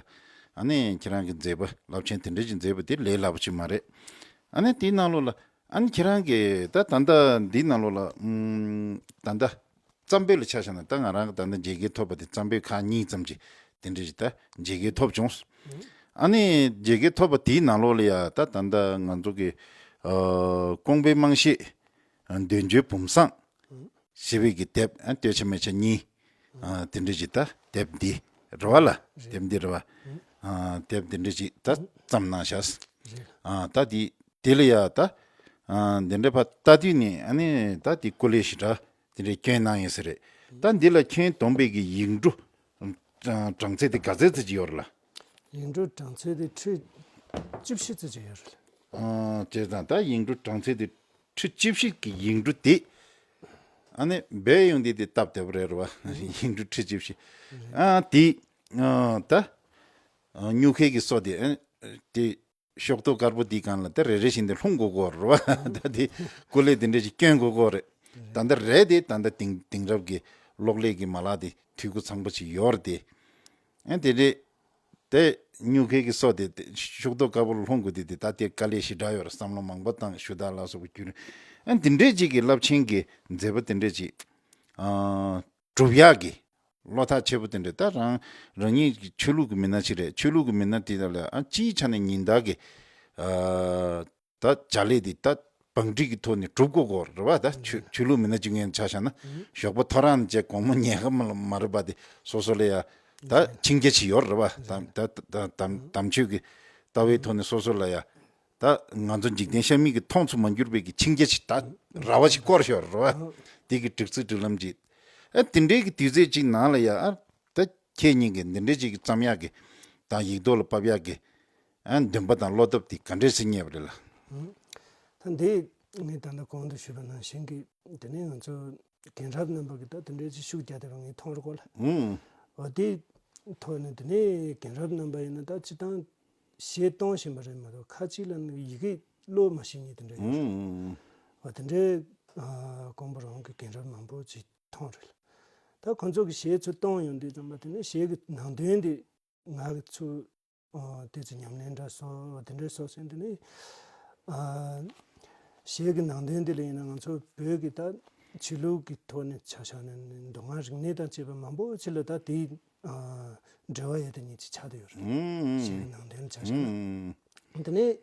ཨ་ནི་ཁྱེད་རང་གི་མཛད་པ་རླབས་ཆེན་དེ་འདྲ་ཅིག་མཛད་པ་དེ་ལས་སླ་པོ་ཅིག་མ་རེད། ཨ་ནི་དེའི་ནང་ལོགས་ལ་ཨ་ནི་ཁྱེད་རང་གི་ད་ད་ལྟ་འདིའི་ནང་ལོགས་ལ་ཨུམ་ད་ལྟ་བརྩམས་པོད་ལ་ཆ་བཞག་ན་ད་ང་རང་གི་ད་ལྟ་མཇལ་ཁ་ཐོབ་པ་དེ་བརྩམས་པོད་ཁག་གཉིས་ཙམ་ཅིག་དེ་འདྲ་ཅིག་ད་མཇལ་ཁ་ཐོབ་བྱུང་། ཨ་ནི་མཇལ་ཁ་ཐོབ་པ་དེའི་ནང་ལོགས་ལ་ཡ་ད་ད་ལྟ་ང་ཚོ་གི་ཨ་ཀོང་པོའི་དམངས་གཞས། འདོད་འཇོའི་བུམ་བཟང་ཞེས་པའི་གི་དེབ། ཨ་སྟོད་ཆ་སྨད་ཆ་གཉིས། ཨ་དེ་འདྲ་ཅིག་ད་དེབ་འདི་རེད་བ་ལ། དེབ་འདི་རེད་བ། ཨ་དེབ་དེ་འདྲ་ཅིག་ད་བརྩམས་གནང་ཤག་ཨ་ད་དེ་དེ་ལ་ཡ་ད་ཨ་འདི་འདྲ་ཕར་ལྟ་དུས་ནས་ཨ་ནི་ད་དེ་སྐུ་ལས་ཞེ་དྲག་དེ་འདྲ་བསྐྱོན་གནང་ཡོད་ས་རེད། ད་འདི་ལ་ཁྱོན་བསྡོམས་པའི་གི་ཡིག་འབྲུ་གྲངས་ཚད་དེ་ག་ཚད་ཙམ་ཅིག་ཡོད་རེད་ལ། ཡིག་འབྲུ་གྲངས་ཚད་དེ་ཁྲི་བཅུ་བཞི་ཙམ་ཅིག་ཡོད་རེད། ཨ་བྱས་ཙང་ད་ཡིག་འབྲུ་གྲངས་ཚད་དེ་ཁྲི་བཅུ་བཞི་གི་ཡིག་འབྲུ་དེ་ཨ་ནི་སྦས་ཡོང་དུས་དེ་སྟབས་བདེ་པོ་རེད་རེད་བ། ཡིག་འབྲུ་ཁྲི་བཅུ་བཞི། ཨ་དེ་ཨ་ད་ཨ་སྨྱུག་ཁལ་གྱི་སོ་དེ་ཨ་དེ་ཤོག་ཐོག་དཀར་པོ་དེའི་སྒང་ལ་ད་རེ་རེ་བཞིན་དུ་ལྷུང་དགོས་ཀྱི་ཡོད་རེད་བ། ད་དེ་སྐུ་ལས་དེ་འདྲ་ཞིག་བསྐྱོན་དགོས་ཀྱི་ཡོད་རེད། ད་ལྟ་རེད་དེ་ད་ལྟ་དེང་དེང་རབས་ཀྱི་གློག་ཀླད་ཀྱི་མ་ལག་དེ་འཐུས་སྒོ་ཚང་པོ་ཞིག་ཡོད་རེད་དེ། ཨ་དེ་རེད། དེ་སྨྱུག་ཁལ་གྱི་སོ་དེ་དེ་ཤོག་ཐོག་དཀར་པོ་ལ་ལྷུང་དགོས་དེ་དེ་ད་དེ་དཀའ་ལས་ཞེ་དྲག་ཡོད་རེད། བསམ་བློ་མང་པོ་བཏང་ཞུ་དག་ལ་སོགས་པ་བརྒྱུད་ནས་ཨ་འདི་འདྲས་ཅིག་གི་རླབས་ཆེན་གྱི་མཛད་པ་དེ་འདྲས་ཅིག་ཨ་སྒྲུབ་ཡག་གི་བློ་ཐག་ཆད་པོ་དེ་འདྲས། ད་རང་རང་ཉིད་ཀྱི་ཆོས་ལུགས་ཀྱི་མི་སྣ་ཅིག་རེད། ཆོས་ལུགས་ཀྱི་མི་སྣ་དེ་དག་ལ་ཨ་སྤྱིའི་ཆ་ནས་ཉིན་ལྟར་གྱི་ཨ་ད་བྱ་ལས་འདི་ད་བང་སྒྲིག་གི་ཐོག་ནས་སྒྲུབ་དགོས་ཀྱི་ཡོད་རེད་བ། ད་ཆོས་ཆོས་ལུགས་མི་སྣ་གཅིག་ངོས་ནས་ཆ་བཞག་ན་ཞོགས་པ་ཐོ་རངས་ནས་བྱས་དགོང་མོ་ཉལ་ཁ་མ་མ་རེད་པ། དེ་སོ་སོ་ལ་ཡ་ད་འཆིང་རྒྱུ་ཅིག་ཡོད་རེད་བ། ད་ད་ད་དམ་དམ་ཆོས་ཀྱི་ལྟ་བའི་ཐོག་ནས་སོ་སོ་ལ་ཡ་ད་ང་ཚོ་འཇིག་རྟེན་ཤ་མིག་གིས་མཐོང་ཚུལ་མ་གྱུར་པའི་གི་འཆིང་རྒྱུ་ཅིག་ད་ར་བ་ཅིག་བསྐོར་ཡོད་རེད་བ། དེ་གི་སྒྲིག་ཚུལ་སྒྲིག་ལམ་ཅིག་ཨ་དེ་འདྲའི་གི་དུས་ཚོད་ཅིག་ནང་ལ་ཡ་ཨ་ད་ཁྱེད་ཉིད་ཀྱིས་འདི་འདྲའི་ཅིག་གི་བརྩམ་ཡག་གི་དང་ཡིག་ཐོག་ལ་ཕབ་ཡག་གི་ཨ་འདུན་པ་དང་བློ་སྟོབས་དེ་ག་འདྲས་སེ་རྙེད་པ་རེད་ལ། ཨང་། ད་འདི་ངས་ད་ལྟ་གོང་དུ་ཞུས་པ་ནང་བཞིན་གྱི་དེ་ནས་ང་ཚོ་རྒན་རབས་རྣམ་པ་གི་ད་དེ་འདྲའི་ཅིག་ཤུགས་རྒྱག་བསྡད་པ་ངས་མཐོང་རོགས་གོ་ལ། ཨང་། འོ་དེ་ཐོག་ནས་དེ་ནས་རྒན་རབས་རྣམ་པ་ཡིན་ན་ད་སྤྱིར་བཏང་གཞས་གཏོང་བཞིན་པ་རེད་མ་གཏོགས་ཁ་ཅིག་ལ་ནི་ཡི་གེ་ཀློག་མ་ཤེས་མཁན་དེ་འདྲ་ཡོད་རེད། ཨང་། འོ་དེ་འདྲའི་ཨ་ཀོང་པོ་རང་གི་རྒན་རབས་མང་པོ་ཅིག་མཐོང་རེད་ལ། ད་ཁོང་ཚོ་གི་གཞས་ཚོ་གཏོང་ཡོང་དུས་ཙམ་པ་དེ་ནས་གཞས་ཀྱི་ནང་དོན་དེ་ང་ཚོ་ཨ་དེ་ཚོ་ཉམས་ལེན་འདྲ་སོགས་དེ་འདྲའི་སོགས་ཟེར་དེ་ནས་ཨ་གཞས་ཀྱི་ནང་དོན་དེ་ལ་ཡིན་ན་ང་ཚོ་བོད་ཀྱི་ད་ཆོས་ལུགས་ཀྱི་ཐོག་ནས་ཆ་བཞག་ན་ནི་མདོ་སྔགས་རིག་གནས་དང་བཅས་པ་མང་པོ་ཅིག་ལ་ད་དེའི་ཨ་འབྲེལ་བ་ཡོད་དེ་ཉིད་ཅིག་ཆགས་བསྡད་ཡོད་རེད། ཨང་། གཞས་ཀྱི་ནང་དོན་ལ་ཆ་བཞག་ན། ཨང་། དེ་ནས་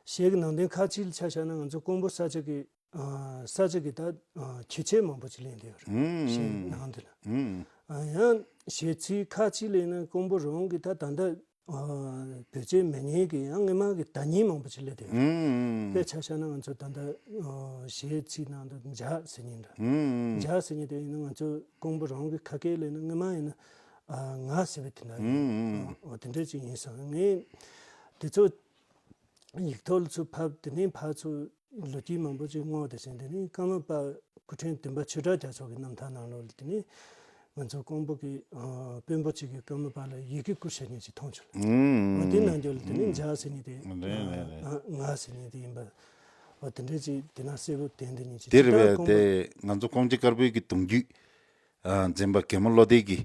གཞས་ཀྱི་ནང་དོན་ཁ་ཅིག་ལ་ཆ་བཞག་ན་ང་ཚོ་ཀོང་པོ་ས་ཆ་གི་ཨ་ས་ཆ་གི་ད་ཨ་ཁྱད་ཆོས་མང་པོ་ཅིག་ལེན་བསྡད་ཡོད་རེད། ཨང་། གཞས་ནང་དེ་ལ། ཨང་། ཨ་ཡང་གཞས་ཚིག་ཁ་ཅིག་ལེན་ན་ཀོང་པོ་རང་གི་ད་ད་ལྟ་ ཨ་བེད་སྤྱོད་མེད་མཁན་གྱི་ཡང་སྔོན་མ་གི་བརྡ་རྙིང་མང་པོ་ཅིག་སླེབས་བསྡད་ཡོད་རེད། ཨུམ། དཔེ་ཆ་བཞག་ན་ང་ཚོ་ད་ལྟ་ཨ་གཞས་ཚིག་ནང་དུ་འཇའ་ཟེར་མཁན་འདྲ། ཨུམ། འཇའ་ཟེར་མཁན་དེ་ཡིན་ན་ང་ཚོ་ཀོང་པོ་རང་གི་ཁ་སྐད་ལ་ཡིན་ན་སྔོན་མ་ཡིན་ན་ཨ་ང་ཟེར་བའི་དེ་འདྲ་ཡིན། ཨུམ། ཨ་དེ་འདྲ་ཅིག་ཡིན་སོང་། ངས་དེ་ཚོ་ཡིག་ཐོག་ལ་ཚུར་ཕབ། དེ་ནས་ཕར་ཚུར་ལོ་རྒྱུས་མང་པོ་ཅིག་བསྔོགས་བསྡད་ཟིན། དེ་ནས་ཀརྨ་པ་སྐུ་ཕྲེང་བདུན་པ་ཆོས་གྲགས་རྒྱ་མཚོ་གི་རྣམ་ཐར་ནང་ལོགས་ལ་དེ་ནས་ང་ཚོ་ཀོང་པོ་གི་ཨ་དཔོན་པོ་གཅིག་གིས་ཀརྨ་པ་ལ་ཡི་གེ་བསྐུར་བྱས་མཁན་ཅིག་མཐོང་བྱུང་། ཨུམ། འོ་དེ་ནང་ཁུལ་ལ་དེ་ནས་འཇའ་ཟེར་མཁན་དེ། རེད་རེད་རེད། ཨ་ང་ཟེར་མཁན་དེ་ཡིན་པ། འོ་དེ་འདྲ་ཅིག་དེ་ན་གསལ་པོ་བསྟན་བསྡད་མཁན་ཅིག་དེ་རེད་པས། དེ་ང་ཚོ་ཀོང་ཇོ་དཀར་པོའི་གི་གདུང་རྒྱུད་ཨ་འཛིན་པ་གད་མོ་བློ་ལྡན་གྱི་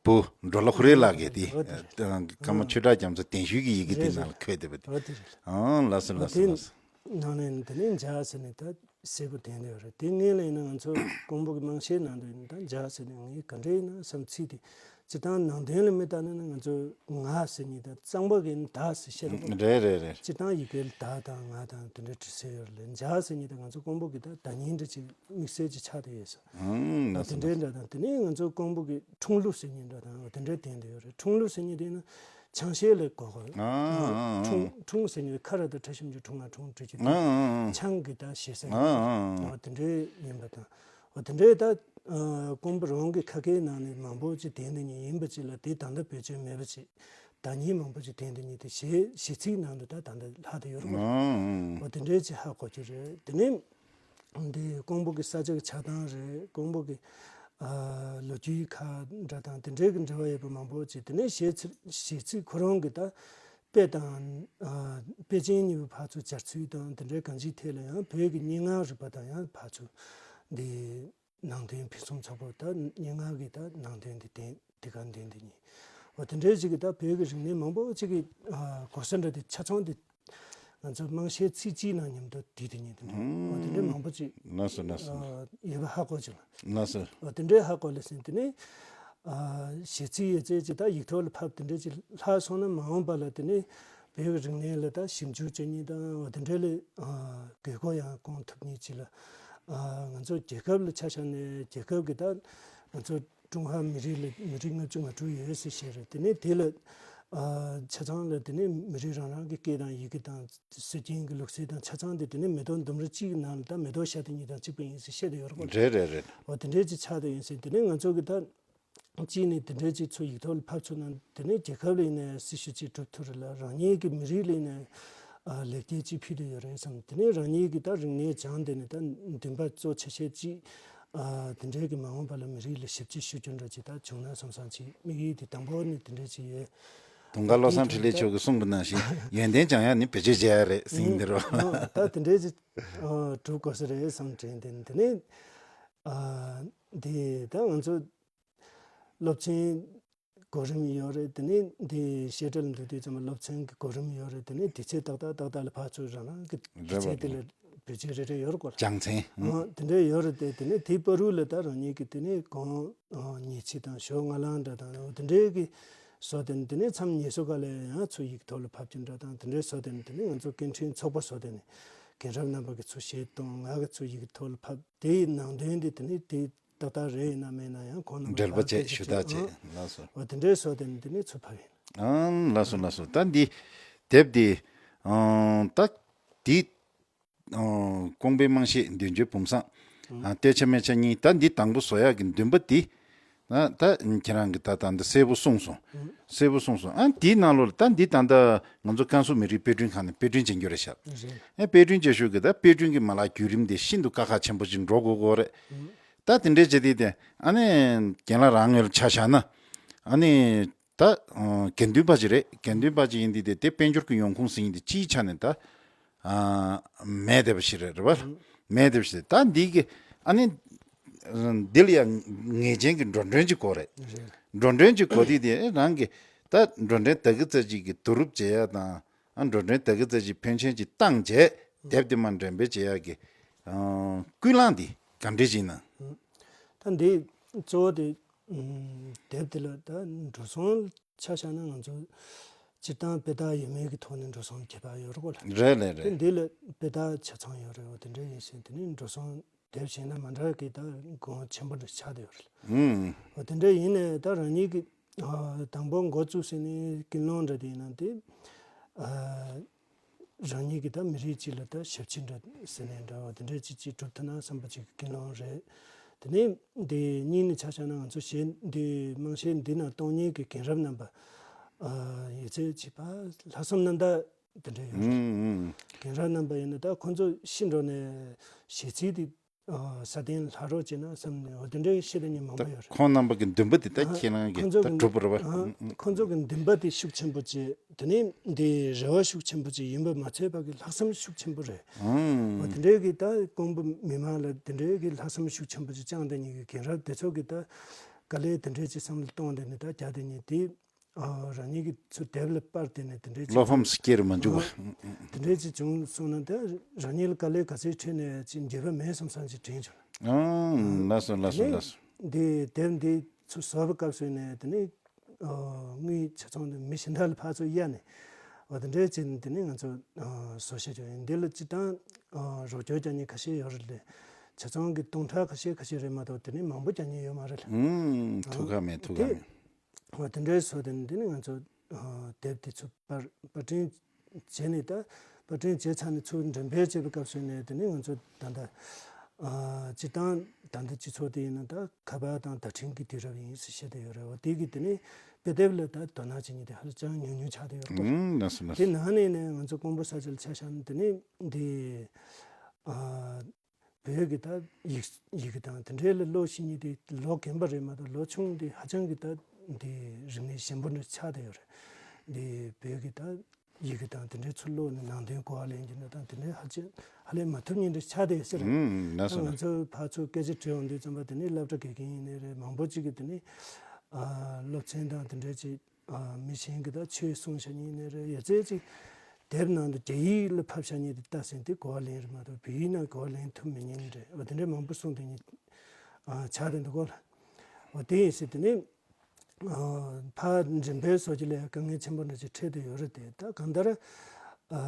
བུ་འགྲོ་ལ་ཁོ་རེ་ལགས་ཀྱིས་དེ། འོ་དེ་རེད། ཨ་ཀརྨ་ཆོས་གྲགས་རྒྱ་མཚོ་གདན་ཞུས་ཀྱི་ཡི་གེ་དེ་རེད་ནང་ལ་རེད། འཁོད་བསྡད་པ་དེ། འོ་དེ་རེད། ཨང་། ལགས་སོ་ལགས་སོ་ལགས་སོ། ནང་ནས་དེ་ནས་འཇའ་ཟེར་ནས་ད་གསལ་པོ་བསྟན་བསྡད་ཡོད་རེད། དེ་སྔོན་ལ་ཡིན་ན་ང་ཚོ་ཀོང་པོ་གི་དམངས་གཞས་ནང་དུ་ཡིན་ན་ད་འཇའ་ཟེར་ནས་ངས་ག་འདྲ་ཡིན་ན་བསམ། ཚིག་དེ་སྤྱིར་བཏང་ནང་དོན་ལ་མི་ལྟ་ན་ནི་ང་ཚོ་ང་ཟེར་མཁན་ད་གཙང་པོ་གི་བདག་ཟེར་བཤད་རེད་པ། རེད་རེད་རེད། སྤྱིར་བཏང་ཡི་གེ་ལ་བདག་དང་ང་དང་དེ་འདྲ་བྲིས་སྲོལ་ཡོད་རེད། འཇའ་ཟེར་མཁན་ད་ང་ཚོ་ཀོང་པོ་གི་ད་བརྡ་རྙིང་འདྲ་ཅིག་དམིགས་བསལ་ཅིག་ཆགས་བསྡད་ཡོད་ས། ཨང་། ལགས་སོ། དེ་འདྲའི་འདྲ་དང་། དེ་ནས་ང་ཚོ་ཀོང་པོ་གི་འཁྲུངས་ལུགས་ཟེར་མཁན་འདྲ་དང་དེ་འདྲའི་བསྟན་བསྡད་ཡོད་རེད། འཁྲུངས་ལུགས་ཟེར་མཁན་དེ་ནི་ཆང་གཞས་ལ་གོ་དགོས། ཨང་། ཨང་། ཨང་། འཁྲུངས། འཁྲུངས་ཟེར་མཁན་ཁ་ར་དང་ཁྲ་ཞབས་ཀྱུ་ཁྲུང་ང་འཁྲུངས་འབྲི་རྒྱུ་དེ། ཨང་། ཨང་། ཨང་། ཆང་གི་ད་ཞེ་ས་ཡིན། ཨང་། ཨང་། ཨོ་དེ་འདྲའི་ཡིན་པ་དང་། ཨོ་དེ་འདྲའི་ད་ཨ་ཀོང་པོ་རང་གི་ཁ་སྐད་ནང་ནས་མང་པོ་ཅིག་བསྟན་བསྡད་མཁན་ཡིན་པ་ཅིག་ལ་དེ་ད་ལྟ་བེད་སྤྱོད་མེད་པ་ཅིག་བརྡ་རྙིང་མང་པོ་ཅིག་བསྟན་བསྡད་མཁན་དེ་གཞས་གཞས་ཚིག་ནང་དུ་ད་ད་ལྟ་ལྷག་བསྡད་ཡོད་རེད། ཨང་། ཨང་། ཨོ་དེ་འདྲའི་ཅིག་ཧ་གོ་རྒྱུ་རེད། དེ་ནས། འདི་ཀོང་པོ་གི་ས་ཆ་གི་ཆགས་སྟངས་རེད། ཀོང་པོ་གི་ཨ་ལོ་རྒྱུས་ཁག་འདྲ་དང་དེ་འདྲའི་གི་འབྲེལ་བ་ཡོད་པ་མང་པོ་ཅིག་དེ་ནས་གཞས་ཚིག་གཞས་ཚིག་ཁོ་རང་གི་ད་དཔེ་དང་ཨ་དཔེ་ཅན་གཉིས་པོ་ཕར་ཚུར་སྦྱར་ཚུལ་དང་དེ་འདྲའི་གང་ཅིའི་ཐད་ལ་ཡང་བོད་ཀྱི་སྙན་ངག་རིག་པ་དང་ཡང་ཕར་ཚུར་འདི་ནང་དོན་ཕུན་སུམ་ཚོགས་པོ། ད་སྙན་ངག་གི་ད་ནང་དོན་འདི་དེ་དེ་ག་འདི་འདི་གཉིས། འོ་དེ་འདྲའི་ཅིག་གི་ད་བོད་ཀྱི་རིག་གནས་མང་པོ་ཅིག་གི་ཨ་གོ་ས་འདྲ་དེ་ཆ་ཚང་དེ། ང་ཚོ་དམངས་གཞས་ཚིག་གཅིག་ནང་མཉམ་དུ་བསྡུས་ཏེ་ཉན་དེ་འདྲ། ཨོ་དེ་འདྲའི་མང་པོ་ཅིག་ལགས་སོ་ལགས་སོ། ཨ་ཡོད་པ་ཧ་གོ་བྱུང་། ལགས་སོ། ཨོ་དེ་འདྲའི་ཧ་གོ་ལ་ཟིན། དེ་ནས་ཨ་གཞས་ཚིག་ཡོད་ཚད་ཅིག་ད་ཡིག་ཐོག་ལ་ཕབ། དེ་འདྲའི་ཅིག་ལྷག་སོང་ན་མ་འོངས་པ་ལ་དེ་ནས་བོད་ཀྱི་རིག་གནས་ལ་ད་ཞིབ་འཇུག་བྱེད་མཁན་དང་། ཨོ་དེ་འདྲའི་ལ་ཨ་དགོས་མཁོ་ཡང་སྐོང་ཐུབ་མཁན་ཅིག་ལ། ཨ་ང་ཚོ་རྒྱལ་ཁབ་ལ་ཆ་བཞག་ནས་རྒྱལ་ཁབ་ཀྱི་ད་ང་ཚོ་ཀྲུང་ཧྭ་མི་རིགས་ལ་མི་རིགས་ལྔ་བཅུ་ང་དྲུག་ཡོད་ཟེར་བཤད་རེད། དེ་ནས་དེ་ལ་ཨ་ཆ་ཚང་ལ་དེ་ནས་མི་རིགས་རང་རང་གི་སྐད་དང་ཡི་གེ་དང་སྲོལ་རྒྱུན་གྱི་ལུགས་སྲོལ་དང་ཆ་ཚང་དེ་དེ་ནས་མེ་ཏོག་ལྡུམ་ར་གཅིག་གི་ནང་ལ་ད་མེ་ཏོག་ཤ་དེ་གཉིས་དང་གཅིག་པ་ཡིན་ཟེར་བཤད་དེ་ཡོད་རེད་པ། རེད་རེད་རེད། འོ་དེ་འདྲའི་ཅིག་ཆགས་བསྡད་ཡིན་ཟེར། དེ་ནས་ང་ཚོ་གི་ད་གཅིག་ནས་དེ་འདྲའི་ཅིག་ཚོ་ཡིག་ཐོག་ལ་ཕབ་ཚུགས་ན་དེ་ནས་རྒྱལ་ཁབ་ལ་ཡིན་ནའི་སྲི་ཞུ་ཅིག་སྒྲུབ་ཐུབ་རེད་ལ། རང་ཉིད་ཀྱི་མི་རིགས་ལ་ཡིན་ནའི་ཨ་ལེགས་སྐྱེས་ཅིག་ཕུལ་དུ་ཡོད་རེད་བསམ། དེ་ནས་རང་ཉིད་ཀྱི་ད་རིག་གནས་སྦྱངས་དེ་ནས་ད་འདུན་པ་གཙོ་ཆེ་ཤོས་ཅིག་ཨ་དེ་འདྲའི་གི་མ་འོངས་པ་ལ་མི་རིགས་ལ་ཞབས་ཕྱི་ཞུ་རྒྱུ་འདྲ་ཅིག་ད་བྱུང་ན་བསམ་བསམ་ཅིག་དམིགས་ཡུལ་དེ་དང་པོ་ནི་དེ་འདྲ་ཅིག་ཡོད། དུང་དཀར་བློ་བཟང་འཕྲིན་ལས་མཆོག་གིས་གསུངས་པ་ནང་བཞིན་ཡོན་ཏན་སྦྱང་ཡག་ནི་བེད་སྤྱོད་བྱེད་ཡག་རེད་ཟེར་གྱི་འདུག་རོ། ཨ་ད་དེ་འདྲའི་ཅིག་ཨ་སྒྲུབ་དགོས་ས་རེད་བསམ་དྲན། དེ་དེ་ནས་ཨ་དེ་ད་ང་ཚོ་སློབ་ཚན་གོ་རིམ་ཡོད་རེད། དེ་ནས་འདི་བཤད་གྲྭ་ལ་འདུག་དུས་ཙམ་པ་སློབ་ཚན་གྱི་གོ་རིམ་ཡོད་རེད། དེ་ནས་དུས་ཚོད་ཏག་ཏག་ཏག་ཏག་ལ་ཕར་ཚུར་རང་རང་གི་དུས་ཚོད་དེ་ལ་བེད་སྤྱོད་རེ་རེ་ཡོད་རེད་གོ། སྦྱང་ཚན། ཨ་དེ་འདྲ་ཡོད་རེད་དེ། དེ་ནས་དེའི་བར་དུ་ལ་ད་རང་ཉིད་ཀྱི་དེ་ནས་གུང་ཨ་ཉི་ཚེ་དང་ཞོགས་སྔ་ལངས་འདྲ་དང་དེ་འདྲའི་གི་བཟོ། དེ་ནས་དེ་ནས་མཚམས་ཉལ་ས་ག་ལ་ཡང་ཚུར་ཡིག་ཐོག་ལ་ཕབ་རྒྱུ་འདྲ་དང་དེ་འདྲའི་བཟོ། དེ་ནས་དེ་ནས་ང་ཚོ་སྐད་འཕྲིན་ཚོགས་པ་བཟོ། དེ་ནས་རྒན་རབས་རྣམ་པ་གི་ཚུར་གཞས་གཏོང་། ང་གི་ཚུར་ཡིག་ཐོག་ལ་ཕབ། དེའི་ནང་དོན་དེ་དེ་ནས་དེ་ཏག་ཏག་རེད་ཡིན་ན་མེད་ན་ཡང་ཁོང་རྣམ་པ་འགྲེལ་པ་ལ་བྱས་ཞུ་དག་བྱས། ཨང་། ལགས་སོ། འོ་དེ་འདྲའི་བཟོ། དེ་ནས་དེ་ནས་ཚུར་ཕབ་ཡིན། ཨང་། ལགས་སོ་ལགས་སོ། ད་འདི་དེབ་འདི་ཨང་ད་འདི་ཨང་ཀོང་པོའི་དམངས་གཞས་འདོད་འཇོའི་བུམ་བཟང་། ཨང་། ཨ་སྟོད་ཆ་སྨད་ཆ་གཉིས། ད་འདི་དང་པོ་བཟོ་ཡག་གི་འདུན་པ་འདི། ད་ད་ཁྱེད་རང་གིས་ད་ད་འདི་གསལ་པོ་གསུངས་སོང་། ཨང་། གསལ་པོ་གསུངས་སོང་། ཨ་འདིའི་ནང་ལོགས་ལ་ད་འདི་ད་ལྟ་ང་ཚོ་ཀན་སུའུ་མི་རིགས་དཔེ་སྐྲུན་ཁང་ནས་དཔེ་སྐྲུན་བྱེད་རྒྱུ་རེད་ཤག་རེད། ཨ་དཔེ་སྐྲུན་བྱེད་ཤུགས་ཀྱིས་ད་དཔེ་སྐྲུན་གྱི་མ་ལག་བརྒྱུད་རིམ་དེ་ཤིན་ཏུ་དཀའ་ཁག་ཆེན་པོ་ཅིག་འགྲོ་དགོས་ཀྱི་ཡོད་རེད། ཨང་། ད་དེ་འདྲའི་བྱས་དུས་དེ་ཨ་ནི་རྒན་ལགས་རང་ངོས་ལ་ཆ་བཞག་ན་ཨ་ནི་ད་ཨ་དགེ་འདུན་པ་ཅིག་རེད། དགེ་འདུན་པ་ཅིག་ཡིན་དུས་དེ་དེ་དཔལ་འབྱོར་གྱི་ཡོང་ཁུངས་ཟེར་མཁན་དེ་སྤྱིའི་ཆ་ནས་ད་ཨ་མེད་བསྡད་པ་ཞིག་རེད། རེད་པ། ཨང་། མེད་བསྡད་པ་ཞིག་རེད། ད་འདི་གི་ཨ་ནི་འདི་ལ་ཡང་ངེས་ཅན་གྱི་འགྲོ་གྲོན་ཅིག་དགོས་རེད། རེད། འགྲོ་གྲོན་ཅིག་དགོས་དུས་དེ་རང་གི་ད་འགྲོ་གྲོན་ད་གི་ཙམ་ཅིག་གི་བསྡུ་རུབ་བྱེད་ཡག་དང་། ཨ་འགྲོ་གྲོན་ད་གི་ཙམ་ཅིག་ཕོན་ཆེན་ཅིག་བཏང་བྱས་ཨང་། དེབ་དེ་མར་འགྲེམས་སྤེལ་བྱེད་ཡག་གི་ཨ་ཀུན་སློང་འདི་ག་འདྲས་ཅིག་ཡིན་ན། ཨང་། ད་འདི་གཙོ་བོ་དེ་ཨམ་དེབ་དེ་ལ་ད་འགྲོ་སོང་ཆ་བཞག་ན་ང་ཚོ་སྤྱིར་བཏང་དཔེ་རྟགས་ཡོད་མེད་ཀྱི་ཐོག་ནས་འགྲོ་སོང་ཁྱད་པར་ཡོད་རེད་གོ་ལ། རེད་རེད་རེད། དེ་འདི་ལ་དཔེ་རྟགས་ཆ་ཚང་ཡོད་རེད། འོ་དེ་འདྲ་ཡིན་ཕྱིན་དེ་ནི་འགྲོ་སོང་དེབ་གཞན་དང་མ་འདྲ་གི་ད་གོང་ཆེན་པོ་འདྲ་ཆགས་བསྡད་ཡོད་རེད། ཨང་། འོ་དེ་འདྲ་ཡིན་ནའི་ད་རང་ཉིད་ཀྱི་ ཨ་དང་པོ་འགོ་བཙུགས་ཟིན་ནས་ཀུན་སློང་འདྲ་དེ་ཡིན་ན་དེ། ཨ་རང་ཉིད་ཀྱི་ད་མི་རིགས་གཅིག་ལ་ད་ཞབས་ཕྱི་འདྲ་ཟེར་ནས་འདྲ་བ་དེ་འདྲ་ཅིག་ཅིག་གྲུབ་ཐུབ་ན་བསམ་པ་ཅིག་གི་ཀུན་སློང་རེད། དེ་ནས་འདི་གཉིས་ནས་ཆ་བཞག་ན་ང་ཚོ་གཞས་འདི་དམངས་གཞས་འདི་ནང་གཏོང་མཁན་གྱི་རྒན་རབས་རྣམ་པ། ཨ་ཡོད་ཚད་ཅིག་ཕ་ལྷག་བསམ་རྣམ་དག་དེ་འདྲ་ཡོད་རེད། ཨུམ་ཨུམ། རྒན་རབས་རྣམ་པ་ཡིན་ན་ད་ཁོང་ཚོ་ཤི་འགྲོ་ནས་གཞས་ཚིག་དེ་ཨ་སྲ་བརྟན་ལྷག་རོགས་བྱས་ན་བསམ་ནས་འོ་དེ་འདྲའི་བཤད་མཁན་མང་པོ་ད་ཡོད་རེད། ཁོང་རྣམ་པ་གི་འདུན་པ་དེ་ད་ཨ་ཁྱེད་རང་གིས་ཁོང་ཚོ་ད་གི་གྲུབ་པ་རེད་པ། ཨ་ཨུམ་ཨུམ། ཁོང་ཚོ་གི་འདུན་པ་དེ་ཤུགས་ཆེན་པོ་བྱས། དེ་ནས་འདི་རེ་བ་ཤུགས་ཆེན་པོ་བྱས་ཡིན་པ་མ་ཚད་པ་གི་ལྷག་བསམ་ཤུགས་ཆེན་པོ་རེད། ཨུམ། འོ་དེ་འདྲའི་གི་ད་ཀོང་པོ་མི་མང་ལ་དེ་འདྲའི་གི་ལྷག་བསམ་ཤུགས་ཆེན་པོ་ཅིག་བཅངས་བསྡད་མཁན་གི་རྒན་རབས་དེ་ཚོ་གི་ད་དཀའ་ལས་དེ་འདྲའི་ཅིག་བསམ་བློ་གཏོང་བསྡད་ནས་ད་རྒྱ་དེ་ཉིད་དེ། ཨ་རང་ཉིད་ཀྱི་ཚུར་དེབ་ལ་པར་བལྟས་ནས་དེ་འདྲའི་བློ་ཕམ་སྐྱེ་རུ་མ་འཇུག་པ། ཨ་དེ་འདྲའི་ཅིག་བྱུང་སོང་ན་ད་རང་ཉིད་ལ་དཀའ་ལས་ག་ཚོད་འཕྲད་ནས་ཅིག་འགྱོད་པ་མེད་བསམ་བསམ་ཅིག་དྲན་བྱུང་། ཨང་། ལགས་སོ་ལགས་སོ་ལགས་སོ། དེ་ནས་འདི་དེབ་འདི་ཚུར་བཟོ་བའི་སྐབས་སུ་ནས་དེ་ནས་ཨ་དངུལ་ཆ་ཚང་དེ་མི་གཞན་དག་ལ་ཕར་ཚུར་གཡར་ནས་འོ་དེ་འདྲའི་ཅིག་དེ་ནས་ང་ཚོ་ཨ་བཟོ་བྱས་བྱུང་ཡིན། འདི་ལ་སྤྱིར་བཏང་ཨ་རོགས་སྐྱོར་རྒྱག་མཁན་ཁ་ཤས་ཡོད་རེད་ལས། ཆ་ཚང་གི་སྟོང་ཕྲག་ཁ་ཤས་ཁ་ཤས་རེད་མ་གཏོགས་དེ་ནས་མང་པོ་རྒྱག་མཁན་ཡོད་མ་རེད་ལ། ཨང་། ཐུགས་ཁག་མེད་ཐུགས་ཁག་མེད། འོ་དེ་འདྲའི་བཟོ་དེ་ནི་དེ་ནི་ང་ཚོ་ཨ་དེབ་དེ་ཚོ་པར་པར་སྐྲུན་བྱས་ནས་ད་པར་སྐྲུན་བྱས་ཚར་ནས་ཚུར་འགྲེམས་སྤེལ་བྱེད་པའི་སྐབས་སུ་ནས་དེ་ནི་ང་ཚོ་ད་ལྟ་ཨ་སྤྱིར་བཏང་ད་ལྟ་སྤྱི་ཚོགས་དེ་ཡིན་ན་ད་ཁ་པར་དང་བརྡ་འཕྲིན་གྱི་དུས་རབས་ཡིན་ཟེར་བཤད་དེ་ཡོད་རེད། འོ་དེ་གི་དེ་ནི་དཔེ་དེབ་ལ་ད་དོ་སྣང་བྱེད་མཁན་དེ་ཧ་ལས་ཅང་ཉུང་ཉུང་ཆགས་བསྡད་ཡོད་རེད། ཨང་། ལགས་སོ་ལགས་དེ་སོ། ནང་ནས་ནས་ང་ཚོ་ཀོང་པོ་ས་ཆ་ལ་ཆ་བཞག་ན་དེ་ནི་འདི་ཨ། བོད་ཀྱི་ད་ཡིག་ཡི་གེ་དང་དེ་འདྲའི་ལ་ཀློག་ཤེས་མཁན་དེ་ལོ་རྒན་པ་རེད་མ་གཏོགས་ལོ་ཆུང་དེ་ཧ་ཅང་གི་ད་འདི་རིག་གནས་ཞན་པོ་འདྲ་ཆགས་བསྡད་ཡོད་རེད། འདི་བོད་ཀྱི་ད་ཡི་གེ་དང་དེ་འདྲའི་ཚུར་ཀློག་ནས་ནང་དོན་གོ་བ་ལེན་རྒྱུ་ན་ད་དེ་འདྲའི་ཧ་ཅང་ཧ་ལས་མ་ཐུབ་མཁན་འདྲ་ཆགས་བསྡད་ཡོད་ས་རེད། ཨུམ། ལགས་སོ་ད་ང་ལགས་སོ། ཚོ་ཕར་ཚུར་སྐད་ཆ་དྲི་འོང་དུས་ཙམ་པ་དེ་ནི་སློབ་གྲྭ་དགེ་རྒན་ཡིན་ནའི་རེད། མང་པོ་ཅིག་གིས་དེ་ནི་ཨ་སློབ་ཚན་དང་དེ་འདྲའི་ཅིག་ཨ་མི་གཞན་གྱིས་ད་ཆོས་གསུངས་བཞག་མཁན་ནི་རེད། ཡོད་ཚད་ཅིག་དེབ་ནང་དུ་རྒྱ་ཡིག་ལ་ཕབ་བཞག་མཁན་དེ་ལྟ་ཟིན་དེ་གོ་བ་ལེན་རེད་མ་གཏོགས་བོད་ཡིག་ནང་གོ་བ་ལེན་ཐུབ་མེད་མཁན་རེད། འོ་དེ་འདྲའི་མང་པོ་གསུངས་དེ་ཉིད་ཨ་ཆགས་རེད་འདུག་གོ་ལ། འོ་དེ་ཡིན་ཟེར་དེ་ནི་ཨ་ཕར་འགྲེམས་སྤེལ་བཟོ་རྒྱུ་ལ་ཡང་དཀའ་ངལ་ཆེན་པོ་འདྲ་ཅིག་འཕྲད་དེ་ཡོད་རེད་དེ། ད་གང་ལྟར་ཨ་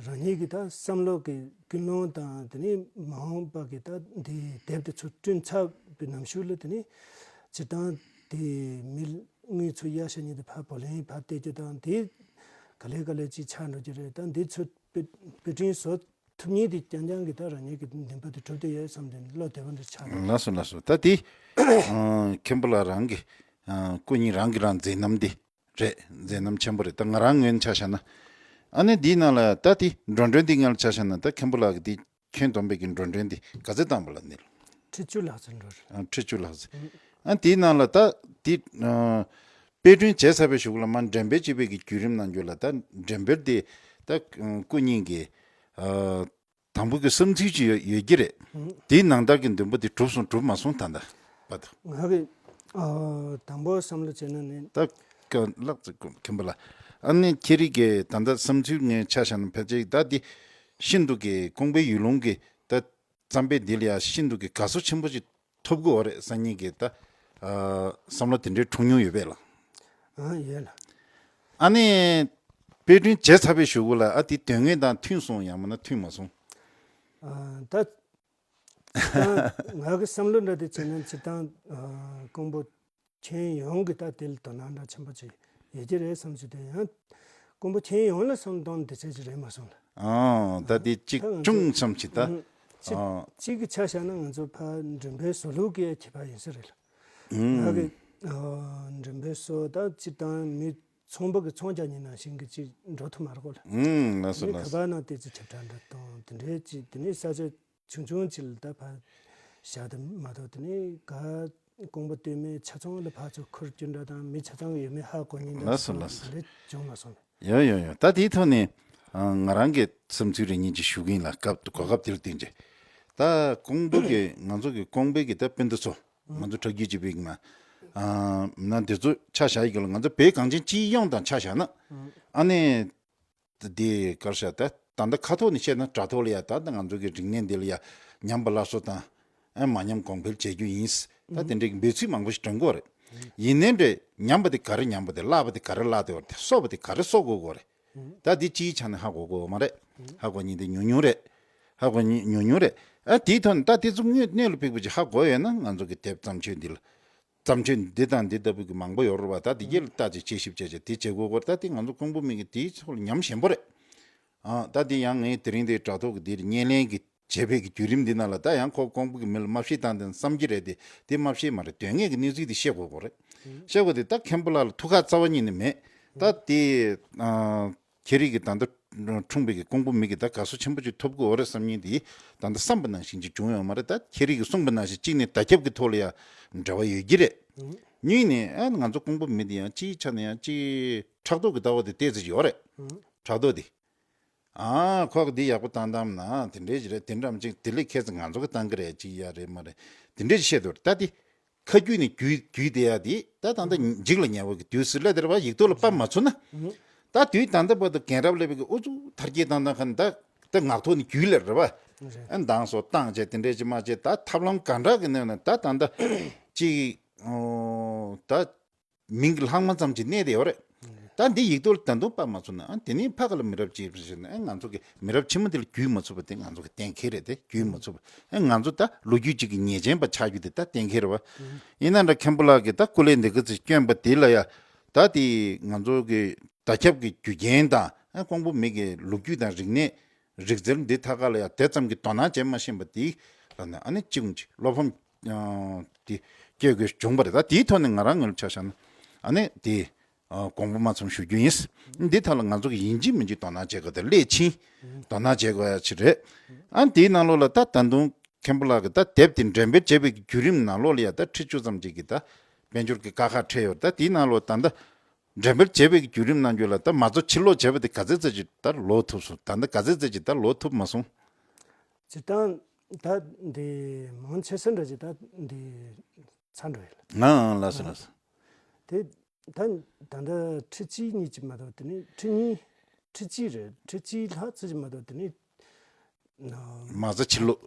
རང་ཉིད་ཀྱི་ད་བསམ་བློ་གི་ཀུན་སློང་དང་དེ་ནི་མ་འོངས་པ་གི་ད་འདི་དེབ་དེ་ཚོ་བསྐྲུན་ཚར་བའི་ནམ་ཤུལ་ལ་དེ་ནི་སྤྱིར་བཏང་དེ་མི་དངུལ་ཚུར་གཡར་བཞག་མཁན་དེ་ཕར་བོ་ལན་ཕར་སྟེར་རྒྱུ་དང་དེ་ག་ལེ་ག་ལེ་ཅིག་ཆགས་འགྲོ་རྒྱུ་རེད། ད་འདི་ཚོ་དཔེ་དཔེ་སྐྲུན་བཟོ་ཐུབ་མཁན་དེ་རྐྱང་རྐྱང་གི་ད་རང་ཉིད་ཀྱི་འདུན་པ་དེ་གྲུབ་བསྡད་ཡོད་བསམ་དེ་བློ་བདེ་པོ་འདྲ་ཆགས་འདུག་ལགས་སོ་ལགས་སོ། ད་དེ་ཨ་མཁན་པོ་ལགས་རང་གི་ཨ་སྐུ་ཉིད་རང་གི་རང་མཛད་རྣམ་འདི་རེད། མཛད་རྣམ་ཆེན་པོ་རེད། ད་ང་རང་ངོས་ནས་ཆ་བཞག་ན། ཨ་ནི་འདིའི་ནང་ལ་ད་དེ་འགྲོ་གྲོན་འདི་ང་ལ་ཆ་བཞག་ན་ད་མཁན་པོ་ལགས་ཀྱི་དེ་ཁྱོན་བསྡོམས་པའི་གི་འགྲོ་གྲོན་འདི་ག་ཚོད་བཏང་པ་ལ་ནི། ཁྲི་བཅུ་ལྷག་ཙམ་འགྲོ་རེད། ཨ་ཁྲི་བཅུ་ལྷག་ཙམ། ཨ་དེའི་ནང་ལ་ད་དེ་ཨ་དཔེ་སྐྲུན་བྱས་ཚར་བའི་གཞུག་ལ་མར་འགྲེམས་སྤེལ་བྱེད་པའི་གི་བརྒྱུད་རིམ་ནང་ཁུལ་ལ་ད་འགྲེམས་སྤེལ་དེ་ད་སྐུ་ཉིད་ཀྱི་ཨ་དང་པོ་གི་བསམ་ཚུལ་ཅིག་ཡོད་ཡོད་ཀྱི་རེད། ཨང་། དེའི་ནང་ལྟར་གྱི་འདུན་པ་དེ་གྲུབ་སོང་གྲུབ་མ་སོང་ད་ལྟ་བར་དུ། ང་གི་ཨ་དང་པོ་བསམ་བློ་བྱས་ན་ནི། ད་ཀ་ལགས་ཙི་མཁན་པོ་ལགས། ཨ་ནི་ཁྱེད་རིག་གི་ད་ལྟ་བསམ་ཚུལ་ངས་ཆ་བཞག་ན་ཕལ་ཆེར་ད་འདི་ཤིན་ཏུ་གི་ཀོང་པོའི་ཡུལ་ལུང་གི་ད་རྩོམ་པའི་འདི་ལ་ཡ་ཤིན་ཏུ་གི་དགའ་བསུ་ཆེན་པོ་ཅིག་ཐོབ་དགོས་བ་རེད་བསམ་མཁན་གྱི་ད་ཨ་བསམ་བློ་དེ་འདྲའི་འཁྲུངས་མྱོང་ཡོད་པས་ལགས། ཨ་ཡོད་ལགས། ཨ་ནི་དཔེ་སྐྲུན་བྱས་ཚར་བའི་གཞུག་གུ་ལ་ཨ་དེ་དོན་དངོས་དང་མཐུན་སོང་ཡང་མིན་ན་མཐུན་མ་སོང་། ཨ་ད་ང་གི་བསམ་བློ་འདྲ་དེ་བྱས་ན་སྤྱིར་བཏང་ཨ་ཀོང་པོ་ཁྱོན་ཡོངས་ཀྱི་ད་དེ་ལ་དོ་སྣང་འདྲ་ཆེན་པོ་ཅིག་ཡོད་ཀྱི་རེད་བསམ་གྱི་འདུག་ཡང་ཀོང་པོ་ཁྱོན་ཡོངས་ལ་བསམ་བློ་གཏོང་དེ་ཚད་ཅིག་རེད་མ་སོང་ལ། ཨང་། ད་དེ་གཅིག་ད་ང་ཚོ་ཅུང་ཙམ་ཅིག་ད། ཨང་། གཅིག་གཅིག་གི་ཆ་བཞག་ན་ང་ཚོ་ཕར་འགྲེམས་སྤེལ་བཟོ་ལུགས་ཀྱི་ཁྱད་པར་ཡིན་ས་རེད་ལ། ང་གི་ཨ་འགྲེམས་སྤེལ་བཟོ་ད་སྤྱིར་བཏང་མི་ཚོང་པ་གི་ཚོང་རྒྱག་མཁན་ནང་བཞིན་གྱི་ཅིག་འགྲོ་ཐུབ་མ་རེད་གོ་ལ། ཨང་། ལགས་སོ་ལགས་སོ། ཁ་པར་ནང་དེ་ཚོ་ཁྱབ་བསྒྲགས་འདྲ་གཏོང་དེ་འདྲའི་ཅིག་དེ་ནས་ས་ཆ་ཆུང་ཆུང་ཅིག་ལ་ད་ཕར་བཞག་དེ་མ་གཏོགས་དེ་ནས་ག་ཀོང་པོ་སྟོད་སྨད་ཆ་ཚང་ལ་ཕར་ཚུར་ཁུར་རྒྱུ་འདྲ་དང་མི་ཆ་ཚང་ཡོད་མེད་ཧ་གོ་མཁན་འདྲ་ལགས་སོ་ལགས་སོ། དེ་འདྲ་བྱུང་མ་སོང་། ཡོ་ཡོ་ཡོ། ད་དེའི་ཐོག་ནས་ཨ་ང་རང་གི་བསམ་ཚུལ་རེ་གཉིས་ཅིག་ཞུ་གི་ཡིན་ལ་སྐབས་གོ་སྐབས་དེར་བསྟུན་བྱས། ད་ཀོང་པོ་གི་ང་ཚོ་གི་ཀོང་པོའི་གི་ད་སྤུན་ཟླ་ཚོ་ང་ཚོ་ཁྲག་རྒྱུད་གཅིག་པའི་གི་ན་ཨ་ན་དེ་ཚོ་ཆ་བཞག་ཡི་གི་ལ་ང་ཚོ་བོད་གངས་ཅན་སྤྱི་ཡོངས་དང་ཆ་བཞག་ན་ཨ་ནི། དེ་གར་བཞག་ད་ད་ལྟ་ཁ་ཐོག་ནས་བཤད་ན་དྲ་ཐོག་ལ་ཡ་ད་ད་ང་ཚོ་གི་རིག་གནས་འདི་ལ་ཡ་ཉམས་པ་སླར་གསོ་དང་ཨ་མ་ཉམས་གོང་འཕེལ་བྱེད་རྒྱུ་ཡིན། ད་དེ་འདྲའི་འབོད་ཚིག་མང་པོ་ཞིག་འདོན་གྱི་ཡོད་རེད། ཡིན་ནའི་འདྲ་ཉམས་པ་དེ་ག་རེ་ཉམས་པ་དེ་བརླག་པ་དེ་ག་རེ་བརླག་དེ་བར་དེ་གསོ་བ་དེ་ག་རེ་གསོ་དགོས་གོ་རེད། ད་འདི་སྤྱིའི་ཆ་ནས་ཧ་གོ་གོ་མ་རེད། ཧ་གོ་མཁན་དེ་ཉུང་ཉུང་རེད། ཧ་གོ་མཁན་ཉུང་ཉུང་རེད། ཨ་དེའི་ཐོག་ནས་ད་དེ་ཚོ་དངོས་གནས་ལ་ཕེག་པོ་ཅིག་ཧ་གོ་ཡོད་ན་ང་ཚོ་གི་དེབ་བརྩམས་ཆོས་འདི་ལ་ བརྩམས་ཆོས་འདི་དང་འདི་ལྟ་བུ་གི་མང་པོ་ཡོད་རེད་བ། ད་དེ་གྱད་ལ་ལྟ་ཅིག་དཔྱད་ཞིབ་བྱས་བྱས་དེ་བྱེད་དགོས་སྐོར། ད་དེ་ང་ཚོ་ཀོང་པོ་མི་གི་དེའི་ཐོག་ལ་ཉམས་ཞན་པོ་རེད། ཨ་ད་དེ་ཡང་ངས་དེ་རིང་དེ་དྲ་ཐོག་གི་དེར་བརྙན་ལེན་གྱི་བྱས་པའི་གི་བརྒྱུད་རིམ་འདི་ནང་ལ། ད་ཡང་ཁོ་ཀོང་པོ་གི་མི་ལ་དམའ་བཤད་བཏང་དེ་བསམ་གྱི་རེད་དེ། དེ་དམའ་བཤད་མ་རེད། དོན་དངོས་ཀྱི་གནས་ཚུལ་དེ་བཤད་དགོས་སྐོར་རེད། བཤད་དགོས་དེ། ད་མཁན་པོ་ལགས་ལ་ཐུགས་ཁག་རྩ་བ་ཉིད་ནས་མེད། ད་དེ་ཨ། ཁྱེད་རིགས་ཀྱི་ད་ལྟ་འཁྲུངས་པའི་གི་ཀོང་པོ་མི་གི་ད་དགའ་བསུ་ཆེན་པོ་ཅིག་ཐོབ་དགོས་རེད་བསམ་མཁན་དེ་ད་ལྟ་བསམ་པ་ནང་བཞིན་ཅིག་བྱུང་ཡོད་མ་རེད། ད་ཁྱེད་རིགས་ཀྱིས་གསུངས་པ་ནང་བཞིན་གཅིག་ནས་བརྡ་ཁྱབ་ཀྱི་ཐོག་ལ་ཡང་འབྲེལ་བ་ཡོད་ཀྱི་རེད། གཉིས་ནས་ཨ་ང་ཚོ་ཀོང་པོ་མི་དེ་ཡང་སྤྱིའི་ཆ་ནས་ཡང་ཅིག་ཕྲག་དོག་གི་ལྟ་བ་དེ་ཏོག་ཙམ་ཅིག་ཡོད་རེད། ཕྲག་དོག་དེ། ཨ་ཁོ་གི་འདི་ཡག་པོ་བཏང་བཏང་ན་དེ་འདྲས་ཅིག་རེད། དེ་འདྲ་མ་ཅིག་དེ་ལས་ཁྱད་ཙམ་ང་ཚོ་གི་བཏང་གི་རེད། ཅིག་ཡ་རེད་མ་རེད། དེ་འདྲས་ཅིག་བཤད་འདུག་ད་དེ། ཁ་རྒྱུད་ནས་རྒྱུད་རྒྱུད་དེ་ཡ་དེ་ད་ད་ལྟ་འཇིག་ལ་ཉེ་བ་གི་དུས་སུ་སླེབས་དེ་རེད་བ། ཡིག་ཐོག་ལ་ཕབ་མ་ཚུགས་ན། ད་དུས་ད་ལྟ་བར་དུ་རྒན་རབས་སླེབས་པའི་གི་ཨུ་ཚུགས་མཐར་སྐྱེལ་བཏང་བཏང་ཁ་ནས་ད་ད་ངག་ཐོག་ནས་རྒྱུད་ལ་རེད་བ། ཨ་འདང་སོ་བཏང་བྱས་དེ་འདྲས་ཅིག་མ་བྱས། ད་ཐབས་ལམ་ག་འདྲ་གི་གནས་ན་ད་ད་ལྟ་ཅིག་ཨོ་ད་མིང་གི་ལྷག་མ་ཙམ་ཅིག་གནས་དེ་ཡོད་རེད། ད་འདི་ཡིག་ཐོག་ལ་ད་དུང་ཕབ་མ་ཚུགས་ན། ཨ་དེ་ནས་ཕ་གི་ལ་མི་རབས་ཅིག་ཞིག་ན། ཨ་ང་ཚོ་གི་མི་རབས་ཕྱི་མ་དེ་ལ་རྒྱུས་མ་ཚུགས་པ་དེ་ང་ཚོ་གི་གཏན་འཁེལ་རེད་དེ། རྒྱུས་མ་ཚུགས་པ། ཨ་ང་ཚོ་ད་ལོ་རྒྱུས་ཅིག་གི་ཉེས་ཅན་པ་ཆགས་རྒྱུ་དེ་ད་གཏན་འཁེལ་རེད་བ། ཡིན་ན་འདྲ་མཁན་པོ་ལགས་ཀྱིས་ད་སྐུ་ལས་འདི་ག་ཚོད་བསྐྱོན་པ་དེ་ལ་ཡ། ད་དེ་ང་ཚོ་གི་བརྡ་ཁྱབ་ཀྱི་རྒྱུ་རྐྱེན་དང་། ཨ་ཀོང་པོ་མི་གི་ལོ་རྒྱུས་དང་རིག་གནས་རིག་རྩལ་འདི་ཐད་ཀ་ལ་ཡ་དེ་ཙམ་གྱི་དོ་སྣང་བྱེད་མ་ཤེས་པ་དེ་ལ་ནི། ཨ་ནི་གཅིག་བློ་ཕམ་དེ་སྐྱེ་དགོས་བྱུང་བ་རེད། ད་དེའི་ཐོག་ནས་ང་རང་ངོས་ལ་ཆ་བཞག་ན། ཨ་ནི་དེ་དགོངས་པ་མ་ཚོམ་ཞུ་རྒྱུ་ཡིན། འདི་ཐད་ལ་ང་ཚོ་གི་ཡིན་གཅིག་མིན་གཅིག་དོ་སྣང་བྱེད་དགོས། དེ་སླད་ཕྱིན་དོ་སྣང་བྱེད་དགོས་ཡ་ཅིག་རེད། ཨ་དེའི་ནང་ལོགས་ལ་ད་ད་དུང་མཁན་པོ་ལགས་ཀྱིས་ད་དེབ་དེ་འགྲེམས་སྤེལ་བྱས་པའི་བརྒྱུད་རིམ་ནང་ལོགས་ལ་ཡ་ད་ཁྲི་བཅུ་ཙམ་ཅིག་གི་ད་དཔལ་འབྱོར་གྱི་དཀའ་ཁག་འཕྲད་ཡོད། ད་དེའི་ནང་ལོགས་ད་ལྟ་འགྲེམས་སྤེལ་བྱས་པའི་བརྒྱུད་རིམ་ནང་ཁུལ་ལ་ད་མ་རྩ་ཕྱིར་ལོག་བྱས་པ་དེ་ག་ཚོད་ཙམ་ཅིག་ད་ལོག་ཐུབ་སོང་། ད་ལྟ་ག་ཚོད་ཙམ་ཅིག་ད་ལོག་ཐུབ་མ་སོང་། སྤྱིར་བཏང་ད་འདི་མང་ཆེ་ས་འདྲ་ཅིག་ད་འདི་ཚར་འགྲོ་ཡོད་ལ། ཨང་ཨང་། ལགས་སོ་ལགས་སོ། དེ་ད་ད་ལྟ་ཁྲི་གཅིག་གཉིས་ཅིག་མ་གཏོགས། དེ་ནས་ཁྲི་གཉིས། ཁྲི་གཅིག་རེད། ཁྲི་གཅིག་ལྷག་ཙམ་ཅིག་མ་གཏོགས། དེ་ནས་མ་རྩ་ཕྱིར་ལོག་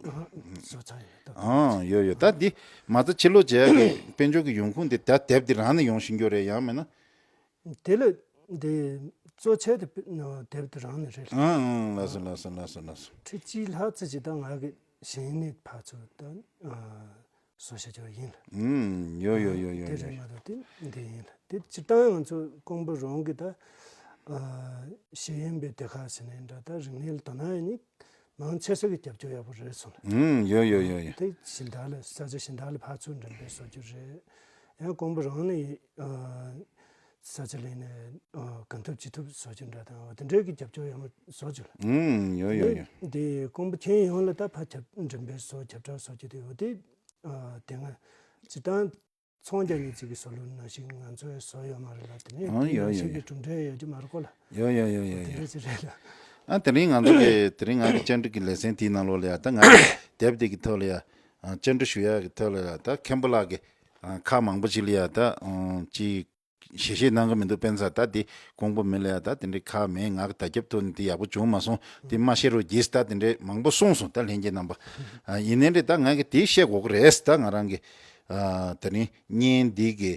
བཟོ་ཚར་ཡོད། ད་ཨང་། ཡོད་ཡོད། ད་འདི་མ་རྩ་ཕྱིར་ལོག་བྱས་ཡག་གི་དཔལ་འབྱོར་གྱི་ཡོང་ཁུངས་དེ་ད་དེབ་དེ་རང་ནས་ཡོང་བཞིན་ཡོད་རེད། ཡང་མིན་ན། དེ་ལ་འདི་གཙོ་ཆེ་དེ་དེབ་དེ་རང་ནས་རེད། ཨང་ཨང་། ལགས་སོ་ལགས་སོ་ལགས་སོ་ལགས་སོ། ཁྲི་གཅིག་ལྷག་ཙམ་ཅིག་ད་ང་གི་གཞན་ནས་ཕར་ཚུར་ད་བཟོ་བྱ་རྒྱུ་ཡིན་ལ། ཨང་། ཡོད་ཡོད་ཡོད་ཡོད། དེ་ཡོད་རེད་མ་གཏོགས་དེ་འདི་ཡིན་ལ། དེ་སྤྱིར་བཏང་ང་ཚོ་ཀོང་པོ་རང་གི་ད་ཤེས་ཡོན་པའི་སྡེ་ཁག་ཟེར་ནའི་འདྲ། ད་རིག་གནས་ལ་དོ་སྣང་ཡོད་ནི་མང་ཆེ་ས་གི་རྒྱབ་སྐྱོར་ཡག་པོ་རེད་སོང་ལ། ཨང་། ཡོད་ཡོད་ཡོད་ཡོད། དེ་གཞན་དག་ལ་ས་ཆ་གཞན་དག་ལ་ཕར་ཚུར་འགྲེམས་སྤེལ་བཟོ་རྒྱུ་རེད། ཡང་ཀོང་པོ་རང་ནས་ས་ཆ་ལེན་ནས་གང་ཐུབ་ཅི་ཐུབ་བཟོ་རྒྱུ་འདྲ་དང་། འོ་དེ་འདྲའི་གི་རྒྱབ་སྐྱོར་ཡག་པོ་བཟོ་རྒྱུ་ལ། ཨང་། ཡོད་ཡོད་ཡོད། དེ་ཀོང་པོ་ཁྱོན་ཡོངས་ལ་ད་ཕར་ཁྱབ་འགྲེམས་སྤེལ་བཟོ་ཁྱབ་བསྒྲགས་བཟོ་རྒྱུ་དེ། འོ་དེ་དེ་སྔ་སྤྱིར་བཏང་ཚོང་རྒྱག་མཁན་ཅིག་གི་བཟོ་ལུགས་ནང་བཞིན་ང་ཚོས་བཟོ་ཡོད་མ་རེད་ལ། དེ་ནས་ཨང་། དེ་ཡོད་ནང་ཡོད་བཞིན་གྱི་ཡོད། གྲུབ་འབྲས་ཡོད་རྒྱུ་མ་རེད་ཀོ་ལ། ཡོད་ཡོད་ཡོད་ཡོད་དེ་ཡོད། འདྲ་ཅིག་རེད་ལ། ཨ་དེ་རིང་ང་ཚོ་གི་དེ་རིང་ང་གི་བཅར་འདྲི་གི་ལེ་ཚན་དེའི་ནང་ལོགས་ལ་ཡ། ད་ང་གི་དེབ་དེ་གི་ཐོག་ལ་ཡ་བཅར་འདྲི་ཞུ་ཡ་གི་ཐོག་ལ་ཡ། ད་མཁན་པོ་ལགས་ཀྱིས་ཁག་མང་པོ་ཅིག་ལ་ཡ་ད་ཅིག་ཞལ་བཞེས་གནང་གི་མི་འདུག་དཔེར་ན་ད་དེ་ཀོང་པོ་མི་ལ་ཡ་ད་དེ་འདྲའི་ཁག་མེད། ང་གི་བརྡ་ཁྱབ་ཐོག་ནས་དེ་ཡག་པོ་བྱུང་མ་སོང་། དེ་མ་བཤད་རོགས་གྱིས། ད་དེ་འདྲའི་མང་པོ་གསུངས་སོང་ད་ལྷན་རྒྱས་རྣམ་པ། ཨ་ཡིན་ནའི་རེད། ད་ང་གི་དེ་བཤད་དགོས་ཀྱི་རེད། ད་ང་རང་གི་ཨ་དེ་རིང་བརྙན་འདི་གི་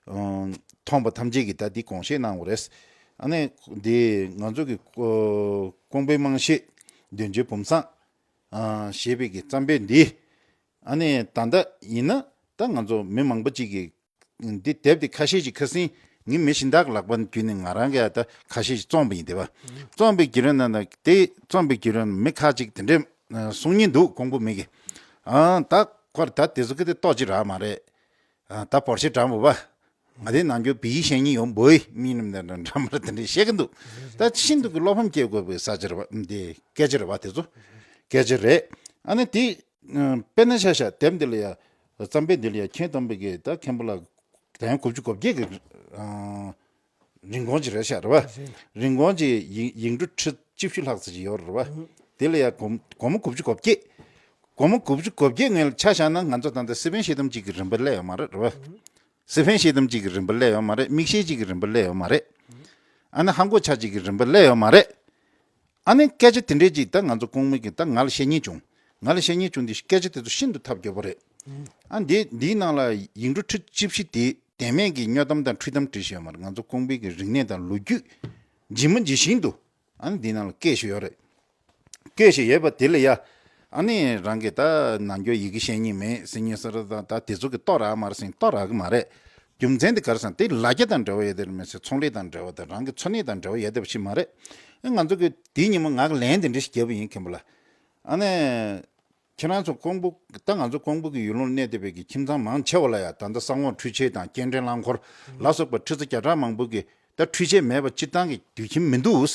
ཨ་མཐོང་པ་ཐམས་ཅད་ཀྱིས་ད་འདི་དགོངས་བཞེས་གནང་དགོས་རེད། ཨ་ནི་འདི་ང་ཚོ་གི་ཀོ་ཀོང་པོའི་དམངས་གཞས་འདོན་ཆོས་བུམ་བཟང་ཨ་ཞེས་པའི་གི་རྩོམ་པས་འདི། ཨ་ནི་ད་ལྟ་ཡིན་ན་ད་ང་ཚོ་མི་མང་པོ་ཅིག་གིས་འདི་དེབ་འདི་ཁ་ཤས་ཅིག་ཁ་སང་ངའི་མི་གཞན་དག་གི་ལག་པ་བརྒྱུད་ནས་ང་རང་གིས་ད་ཁ་ཤས་ཅིག་བཙོངས་པ་ཡིན། དེ་བ་བཙོངས་པའི་བརྒྱུད་རིམ་ནང་ན། དེ་བཙོངས་པའི་བརྒྱུད་རིམ་མི་ཁག་ཅིག་དེ་འདྲས་གསུང་མཁན་འདུག་ཀོང་པོ་མི་གིས། ཨང་། ད་ཁོར་ད་དེ་ཚོ་གི་དེ་ཏོག་ཅིག་རག་མ་རེད། ཨ་ད་པོར་ཤེ་འདྲ་མོ་བ། ང་དེ་ནང་འགྱོ་བི་ཤེས་ཉི་ཡོང་བོའི་མི་རྣམས་དེ་འདྲ་འདྲ་མ་རེད། དེ་འདྲས་བཤད་གི་འདུག་ད་ཤིན་ཏུ་གི་བློ་ཕམ་སྐྱེ་དགོས་པའི་ས་ཆ་རེད་བ། འདི་སྐད་ཆ་རེད་བ། དེ་ཚོ་སྐད་ཆ་རེད། ཨ་ནི་དེ་དཔེར་ན་ཆ་བཞག་དེབ་འདི་ལ་ཡ་རྩོམ་པས་འདི་ལ་ཡ་ཁྱེད་སྟོན་པའི་གི་ད་མཁན་པོ་ལགས་ད་ཡང་དགུ་བཅུ་གོ་བརྒྱད་གི་རིན་གོང་ཅིག་རེད་ཤག་རེད་བ། རིན་གོང་ཅིག་ཡིག་ཡིག་འབྲུ་ཁྲི་བཅུ་བཞི་ལྷག་ཙམ་ཅིག་ཡོད་རེད་བ། དེ་ལ་ཡ་སྒོར་སྒོར་མོ་དགུ་བཅུ་གོ་བརྒྱད། སྒོར་མོ་དགུ་བཅུ་གོ་བརྒྱད་ངོས་ལ་ཆ་བཞག་ན་ང་ཚོ་ད་ལྟ་སི་པན་ཤེལ་དམ་གཅིག་གི་རིན་པ་སླེབས་ཡོད་མ་རེད་རེད་བ། སི་ཕན་ཤེལ་དམ་གཅིག་གི་རིན་པ་སླེབས་ཡོད་མ་རེད། མིག་ཤེལ་གཅིག་གི་རིན་པ་སླེབས་ཡོད་མ་རེད། ཨ་ནི་ཧང་གོ་ཆ་གཅིག་གི་རིན་པ་སླེབས་ཡོད་མ་རེད། ཨ་ནི་སྐད་ཆ་དེ་འདྲས་ཅིག་ད་ང་ཚོ་ཀོང་མི་གི་ད་ང་ལ་བཤད་ཉེས་བྱུང་། ང་ལ་བཤད་ཉེས་བྱུང་དེ་སྐད་ཆ་དེ་ཚོ་ཤིན་ཏུ་ཐབས་སྐྱོ་པོ་རེད། ཨ་འདི་འདིའི་ནང་ལ་ཡིག་འབྲུ་ཁྲི་བཅུ་བཞི་དེ་བདེན་མེད་ཀྱི་སྨྱོ་གཏམ་དང་འཁྲུལ་གཏམ་བྲིས་བཞག་ཡོད་མ་རེད། ང་ཚོ་ཀོང་པོའི་གི་རིག་གནས་དང་ལོ་རྒྱུས་ཇི་མ་ཇི་བཞིན་དུ་ཨ་ནི་འདིའི་ནང་ལ་བཀོད་བཞག་ཡོད་རེད། བཀོད་བཞག་ཡོད་པ་དེ་ལ་ཡ། ཨ་ནི་རང་གི་ད་ནང་འགྱོ་ཡི་གེ་ཤེས་ཉེན་མེད་ཟེར་ཉེན་ཟེར་ད་ད་དེ་ཚོ་གི་རྟོགས་རག་མ་རེད་ཟེར་རྟོགས་རག་གི་མ་རེད། རྒྱུ་མཚན་དེ་ག་རེ་ཟེར་ན་དེ་ལ་རྒྱ་དང་འབྲེལ་བ་ཡོད་དེ་རེད་མེད་ཟེར་ཚོང་ལས་དང་འབྲེལ་བ་དང་རང་གི་འཚོ་གནས་དང་འབྲེལ་བ་ཡོད་དེ་བ་ཞིག་མ་རེད། ཨ་ང་ཚོ་གི་དེའི་ཉིན་མོ་ང་གི་ལན་དེ་འདྲ་ཞིག་བརྒྱབ་པ་ཡིན་མཁན་པོ་ལ། ཨ་ནི། ཁྱེད་རང་ཚོ་ཀོང་པོ་ད་ང་ཚོ་ཀོང་པོ་གི་ཡུལ་ལུང་གནས་བསྡད་པའི་གི་ཁྱིམ་ཚང་མང་ཆེ་བ་ལ་ཡ་ད་ལྟ་ས་ངོགས་འཕྲུལ་ཆས་དང་སྐྱེལ་འདྲེན་རླངས་འཁོར་ལ་སོགས་པ་ཁྲི་ཚོ་བརྒྱ་ཕྲག་མང་པོ་གི་ད་འཕྲུལ་ཆས་མེད་པ་སྤྱིར་བཏང་གི་དུས་ཁྱིམ་མི་འདུག་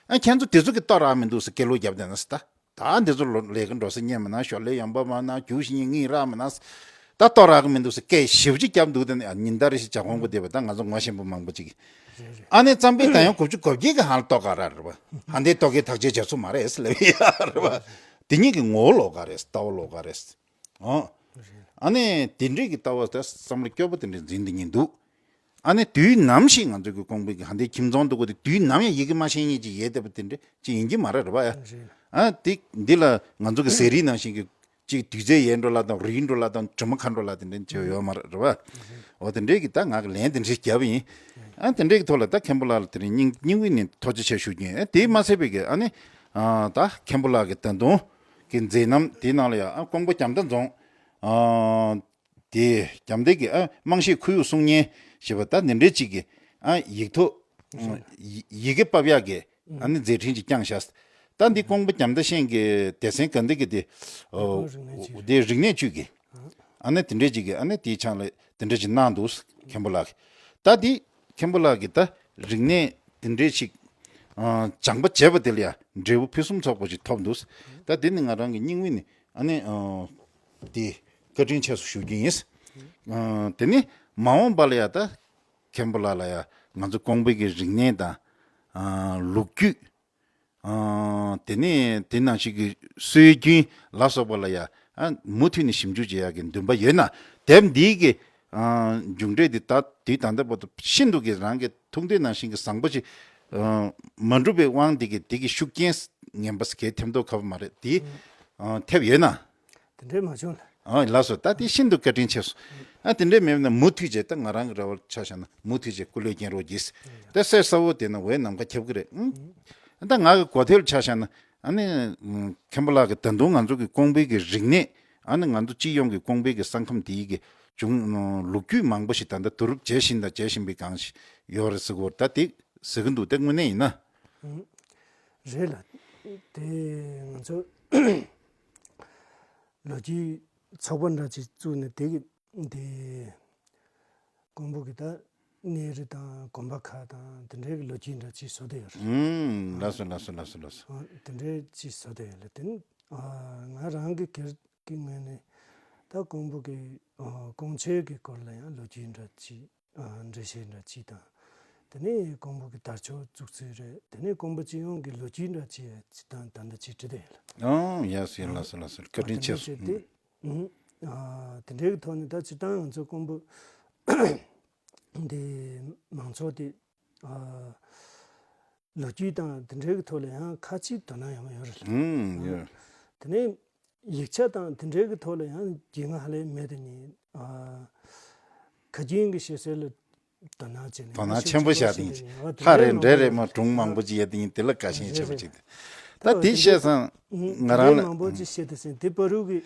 ཨ་ཁྱེད་ཚོ་དེ་ཚོ་གི་ལྟ་རག་མི་འདུག་ཟེར་སྐད་ལོག་བརྒྱབ་བསྡད་ན་ཟེར་ད། ད་འདི་ཚོ་ལོ་ལས་ཀ་འགྲོ་ས་རྙེད་མི་སྣང་ཞོར་ལས་ཡོང་པ་མ་གནང་རྒྱུ་ཞིག་ཉིད་ངིད་རག་མི་སྣང་ཟེར། ད་ལྟོ་རག་གི་མི་འདུག་ཟེར་སྐད་ཞེ་པོ་ཅིག་བརྒྱབ་འདུག་དེ་ནས་ཉིན་ལྟར་རེ་ཞིག་ཇ་ཁང་པོ་བསྡད་པ་ད་ང་ཚོ་ངོ་ཤེས་པོ་མང་པོ་ཅིག་གིས། རེད་རེད། ཨ་ནི་རྩམ་པའི་ད་ཡང་དགུ་བཅུ་གོ་བརྒྱད་ཀྱི་ཧང་ལ་ལྟོ་ག་ར་རེད་པ། ཧང་དེ་ལྟོ་གའི་ཐག་གཅོད་བྱ་ཚུལ་མ་རེད་ཟེར་ལབ་ཡ་རེད་པ། དེ་གཉིས་ཀྱི་ངོ་བོ་ལོགས་ཀ་རེད་ལྟ་བ་ལོགས་ཀ་རེད། ཨོ། རེད། ཨ་ནི་དེ་འདྲས་ཀྱི་ལྟ་བ་ད་བསམ་བློ་སྐྱོ་པོ་དེ་འདྲས་འཛིན་དེ་ཉིན་འདུག་ཨ་ནི་དུས་ནམ་ཞིག་ང་ཚོ་གི་ཀོང་པོའི་གི་ཧ་འདའི་ཁྱིམ་ཚང་འདུག་གོ་དེ་དུས་ནམ་ཡང་ཡི་གེ་མ་ཤེས་ཉིད་ཅིག་ཡོད་བསྡད་པ་དེ་འདྲ་ཅིག་ཡིན་གྱི་མ་རེད་རེད་པ་ཡ། རེད། ཨ་དེ་འདི་ལ་ང་ཚོ་གི་ཟས་རིགས་ནང་བཞིན་གྱི་ཅིག་དུས་ཚོད་ཡལ་འགྲོ་ལ་དང་རིལ་འགྲོ་ལ་དང་དྲི་མ་ཁ་འགྲོ་ལ་དེ་འདྲ་བྱེད་ཡོད་མ་རེད་རེད་པ། འོ་དེ་འདྲའི་གི་ད་ང་གི་ལན་དེ་འདྲ་བརྒྱབ་ཡིན། ཨ་དེ་འདྲའི་གི་ཐོག་ལ་ད་མཁན་པོ་ལགས་ལ་དེ་རིང་སྙིང་སྙིང་དབུས་ནས་ཐུགས་རྗེ་ཆེ་ཞུ་རྒྱུ་ཡིན། ཨ་དེས་མ་ཚད་པའི་གི་ཨ་ནི་ཨ་ད་མཁན་པོ་ལགས་ཀྱི་ད་དུང་གི་མཛད་རྣམ་དེའི་ནང་ལ་ཡང་ཨ་ཀོང་པོ་རྒྱ་མདའ་རྫོང་ཨ། དེ་རྒྱ་མདའ་གི་ཨ་རྨང་གཞིའི་ཁོར་ཡུག་སྲུང་བརྙན་ཞེས་པ་ད་འདི་འདྲའི་ཅིག་གི་ཨ་ཡིག་ཐོག་ཡི་ཡི་གེ་ཕབ་ཡག་གི་ཨ་ནི་མཛད་འཕྲིན་ཅིག་བསྐྱངས་ཤག་ད་འདི་ཀོང་པོ་རྒྱ་མདའ་ཤན་གྱི་སྡེ་ཚན་ག་འདི་གི་དེ་ཨོ་རིག་གནས་ཅུས། དེ་རིག་གནས་ཅུས་ཀྱི་ཨ་ནི་དེ་འདྲའི་ཅིག་གི་ཨ་ནི་དེའི་ཆང་ལ་དེ་འདྲ་ཅིག་གནང་འདུག་མཁན་པོ་ལགས་ཀྱི། ད་འདི་མཁན་པོ་ལགས་ཀྱི་ད་རིག་གནས་དེ་འདྲའི་ཅིག་ཨ་སྦྱངས་པ་བྱས་པ་དེ་ལ་ཡང་འབྲས་བུ་ཕུན་སུམ་ཚོགས་པ་ཅིག་ཐོབ་འདུག་ད་འདི་ནི་ང་རང་གི་སྙིང་དབུས་ནས། ཨ་ནི་ཨ་དེ་བཀའ་དྲིན་ཆེ་སུ་ཞུ་རྒྱུ་ཡིན། ཨ་དེ་ནི་མ་འོངས་པ་ལ་ཡ་ད་མཁན་པོ་ལགས་ལ་ཡ་ང་ཚོ་ཀོང་པོའི་གི་རིག་གནས་དང་ཨ་ལོ་རྒྱུས། ཨ་དེ་ནི་དེ་ནང་བཞིན་གྱི་སྲོལ་རྒྱུན་ལ་སོགས་པ་ལ་ཡ་ཨ་མུ་མཐུད་ནས་ཞིབ་འཇུག་བྱེད་ཡག་གི་འདུན་པ་ཡོད་ན་དེབ་འདིའི་གི་ཨ་མཇུག་འབྲས་འདི་ད་དུས་ད་ལྟ་བར་དུ་ཤིན་ཏུ་གི་རང་གི་ཐུགས་འདོད་ནང་བཞིན་གྱི་བཟང་པོ་ཞིག་ཨ་མ་འགྲུབ་པའི་དབང་འདི་གི་འདི་གི་ཤུགས་རྐྱེན་ངན་པ་གས་ཐེབས་མདོག་ཁ་པོ་མ་རེད་དེ་ཨ་ཐེབས་ཡོད་ན། དེ་འདྲའི་མ་བྱུང་ལ། ཨ་ལགས་སོ། ད་དེ་ཤིན་ཏུ་བཀའ་དྲིན་ཆེ་སོང་། ཨ་དེ་འདྲའི་མེད་ན་མུ་མཐུད་བྱས་ད་ང་རང་གི་ར་བར་ཆ་བཞག་ན་མུ་མཐུད་བྱས་སྐུ་ལས་རྒྱལ་རོགས་གྱིས། ད་གསེར་ས་འོག་དེ་ན་འོད་ནམ་མཁའ་ཁྱབ་ཀྱི་རེད། ཨང་། ད་ང་གི་གོ་ཐོས་ལ་ཆ་བཞག་ན་ཨ་ནི་མཁན་པོ་ལགས་ཀྱིས་ད་དུང་ང་ཚོ་གི་ཀོང་པོའི་གི་རིག་གནས་ཨ་ནི་ང་ཚོ་སྤྱི་ཡོངས་ཀྱི་ཀོང་པོའི་གི་ས་ཁམས་དེའི་གི་བྱུང་ལོ་རྒྱུས་མང་པོ་ཞིག་ད་ལྟ་བསྡུ་རུབ་བྱེད་བཞིན་དང་བྱེད་བཞིན་པའི་སྒང་ཞིག་ཡོད་རེད་ཟེར་གི་ཡོད་རེད། ད་དེ་ཟེར་གི་འདུག་དེ་དངོས་གནས་ཡིན་ན། ཨང་། རེད་ལ། དེ་ང་ཚོ་ལོ་རྒྱུས་ཚོགས་པ་འདྲ་ཅིག་བཙུགས་ནས་དེ་གི་དེ་ཀོང་པོ་གི་ད་གནས་རི་དང་དགོན་པ་ཁག་དང་དེ་འདྲའི་གི་ལོ་རྒྱུས་འདྲ་ཅིག་བཟོ་བསྡད་ཡོད་རེད། ཨུམ། ལགས་སོ་ལགས་སོ་ལགས་སོ་ལགས་སོ། ཨ་དེ་འདྲའི་ཅིག་བཟོ་བསྡད་ཡོད་ལ་དེ་ནི་ཨ་ང་རང་གི་སྒེར་གྱི་ངོས་ནས་ད་ཀོང་པོ་གི་ཨ་ཀོང་ཆོས་ཀྱི་སྐོར་ལ་ཡང་ལོ་རྒྱུས་འདྲ་ཅིག་ཨ་འགྲེལ་བཤད་འདྲ་ཅིག་དང་། དེ་ནས་ཀོང་པོ་གི་དར་ལྕོག་བཙུགས་ཚུལ་རེད། དེ་ནས་ཀོང་པོ་སྤྱི་ཡོངས་ཀྱི་ལོ་རྒྱུས་འདྲ་ཅིག་ཅིག་དང་ད་ལྟ་ཅིག་བྲིས་བསྡད་ཡོད་ལ། ཨང་། ཡ་སོ་ཡ་ལགས་སོ་ལགས་སོ། བཀའ་དྲིན་ཆེ་སོང་། དེ་ཨང་། ཨ་དེ་འདྲའི་གི་ཐོག་ནས་ད་སྤྱིར་བཏང་ང་ཚོ་ཀོང་པོ་འདི་མང་ཚོགས་དེ་ཨ་ལོ་རྒྱུས་དང་དེ་འདྲའི་གི་ཐོག་ལ་ཡང་ཁ་ཅིག་དོ་སྣང་ཡོད་མ་ཡོད་རེད་ལ། ཨང་། ཡོད། དེ་ནས་ཡིག་ཆ་དང་དེ་འདྲའི་གི་ཐོག་ལ་ཡང་རྒྱུས་མངའ་ཧ་ལས་མེད་དེ་ནི་ཨ་ཁ་རྒྱུན་གི་བཤད་སྲོལ་ལ་དོ་སྣང་བྱས་ནས་དོ་སྣང་ཆེན་པོ་བཞག་དེ་ཡིན། ཨ་དེ་ཧ་རེ་འདྲའི་འདྲའི་རེད་མ་སྒྲུང་མང་པོ་ཅིག་ཡོད་དེ་ཡིན། དེ་ལ་དགའ་ཞེན་ཆེན་པོ་ཅིག་དེ་ད་དེ་བཤད་སོང་། ང་རང་ལ་མང་པོ་ཅིག་བཤད་དེ་ཟིན་དེ་བར་དུ་གི་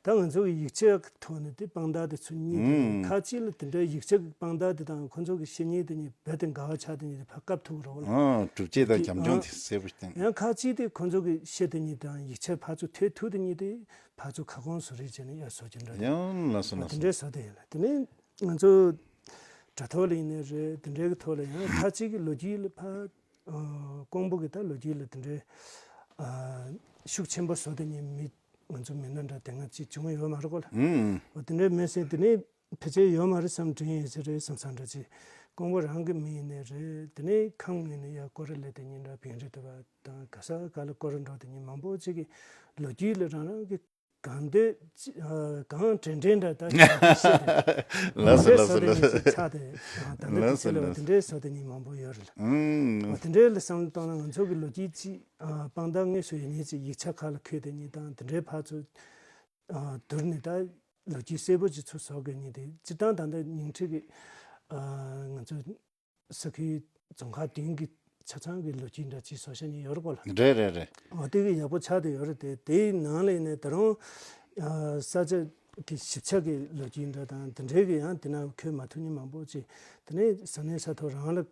ད་ང་ཚོ་གི་ཡིག་ཆའི་ཐོག་ནས་དེ་དཔང་རྟགས་དེ་ཚོ་རྙེད་དེ་ཁ་ཅིག་ལ་དེ་འདྲའི་ཡིག་ཆ་གི་དཔང་རྟགས་དེ་དང་ཁོ་ཚོ་གི་བཤད་མཁན་དེ་གཉིས་རྦད་དེ་འགལ་བ་ཆགས་དེ་གཉིས་དེ་ཕར་བཀབ་ཐུབ་རོགས་ལ། ཨ་གྲུབ་ཆ་དང་རྒྱབ་ལྗོངས་དེ་གསལ་པོ་བསྟན། ཡང་ཁ་ཅིག་དེ་ཁོ་ཚོ་གི་བཤད་དེ་གཉིས་དང་ཡིག་ཆ་ཕར་ཚུར་ཐད་ཐུབ་དེ་གཉིས་དེ་ཕར་ཚུར་ཁ་སྐོང་བཟོ་རེས་བྱས་ནས་ཡར་བཟོ་རྒྱུ་འདྲ་དེ། ཡང་ལགས་སོ་ལགས་སོ། དེ་འདྲའི་བཟོ་དེ་ཡིན་ལ། དེ་ནས་ང་ཚོ་དྲ་ཐོག་ལ་ཡིན་ནའི་རེད། དེ་འདྲའི་གི་ཐོག་ལ་ཡང་ཁ་ཅིག་གི་ལོ་རྒྱུས་ལ་ཕར་ཨ་ཀོང་པོ་གི་ད་ལོ་རྒྱུས་ལ་དེ་འདྲའི་ཨ་ཤུགས་ཆེན་པོ་བཟོ་དེ་གཉིས་མི་ང་ཚོ་མི་སྣ་འདྲ་དེ་སྔ་ཅིག་བྱུང་ཡོད་མ་རེད་གོ་ལ། ཨང་། འོ་དེ་འདྲའི་མེད་ཟེར་དེ་ནས་ཕལ་ཆེར་ཡོད་མ་རེད་བསམ་དྲན་ཡིན་ཟེར་རེད་བསམ་བསམ་འདྲ་ཅིག་ཀོང་པོ་རང་གི་མི་ཡིན་ནའི་རེད། དེ་ནས་ཁམས་ངོས་ནས་ཡར་སྐོར་ར་སླེབས་དེ་གཉིས་འདྲ་བིང་རི་དེ་བ་དང་ག་ས་ག་ལ་སྐོར་ར་འགྲོ་དེ་གཉིས་མང་པོ་ཅིག་གི་ལོ་རྒྱུས་ལ་རང་རང་གི་གང་འདོད་ཅི་ཨ་གང་དྲན་དྲན་འདྲ་ད་ཅིག་བཤད་དེ། ལགས་སོ་ལགས་སོ་ལགས་སོ། ད་ལྟ་དེ་ལགས་སོ་ཚེ་ལ་ལགས་དེ་སོ། འདྲའི་བཟོ་དེ་གཉིས་མང་པོ་ཡོད་རེད་ལ། ཨང་། འོ་དེ་འདྲའི་ལ་བསམ་བློ་བཏང་ན་ང་ཚོ་གི་ལོ་རྒྱུས་ཅིག་ཨ་དཔང་རྟགས་དངོས་སུ་ཡོད་མཁན་ཅིག་ཡིག་ཆ་ཁག་ལ་འཁོད་དེ་གཉིས་དང་དེ་འདྲའི་ཕར་ཚུར་ཨ་བསྡུར་ནས་ད་ལོ་རྒྱུས་གསལ་པོ་ཅིག་ཚུར་བཟོ་དགོས་ནི་དེ་སྤྱིར་བཏང་ད་ལྟ་ཉིང་ཁྲི་གི་ཨ་ང་ཚོ་ས་ཁུལ་རྫོང་ཁག་བདུན་གྱི་ ཆ་ཚང་གི་ལོ་རྒྱུས་འདྲ་ཅིག་བཟོ་བྱ་ནི་ཡོད་རེད་གོ་ལ། རེད་རེད་རེད། འོ་དེ་གི་ཡག་པོ་ཆགས་བསྡད་ཡོད་རེད་དེ། དེའི་ནང་ལ་ཡིན་ནའི་ད་རུང་ས་ཆ་གི་ཞིབ་ཆ་གི་ལོ་རྒྱུས་འདྲ་དང་དེ་འདྲའི་གི་ཡང་དེ་ན་འཁོད་མ་ཐུབ་མཁན་མང་པོ་ཅིག་དེ་ནས་ས་གནས་ས་ཐོག་རང་ལ་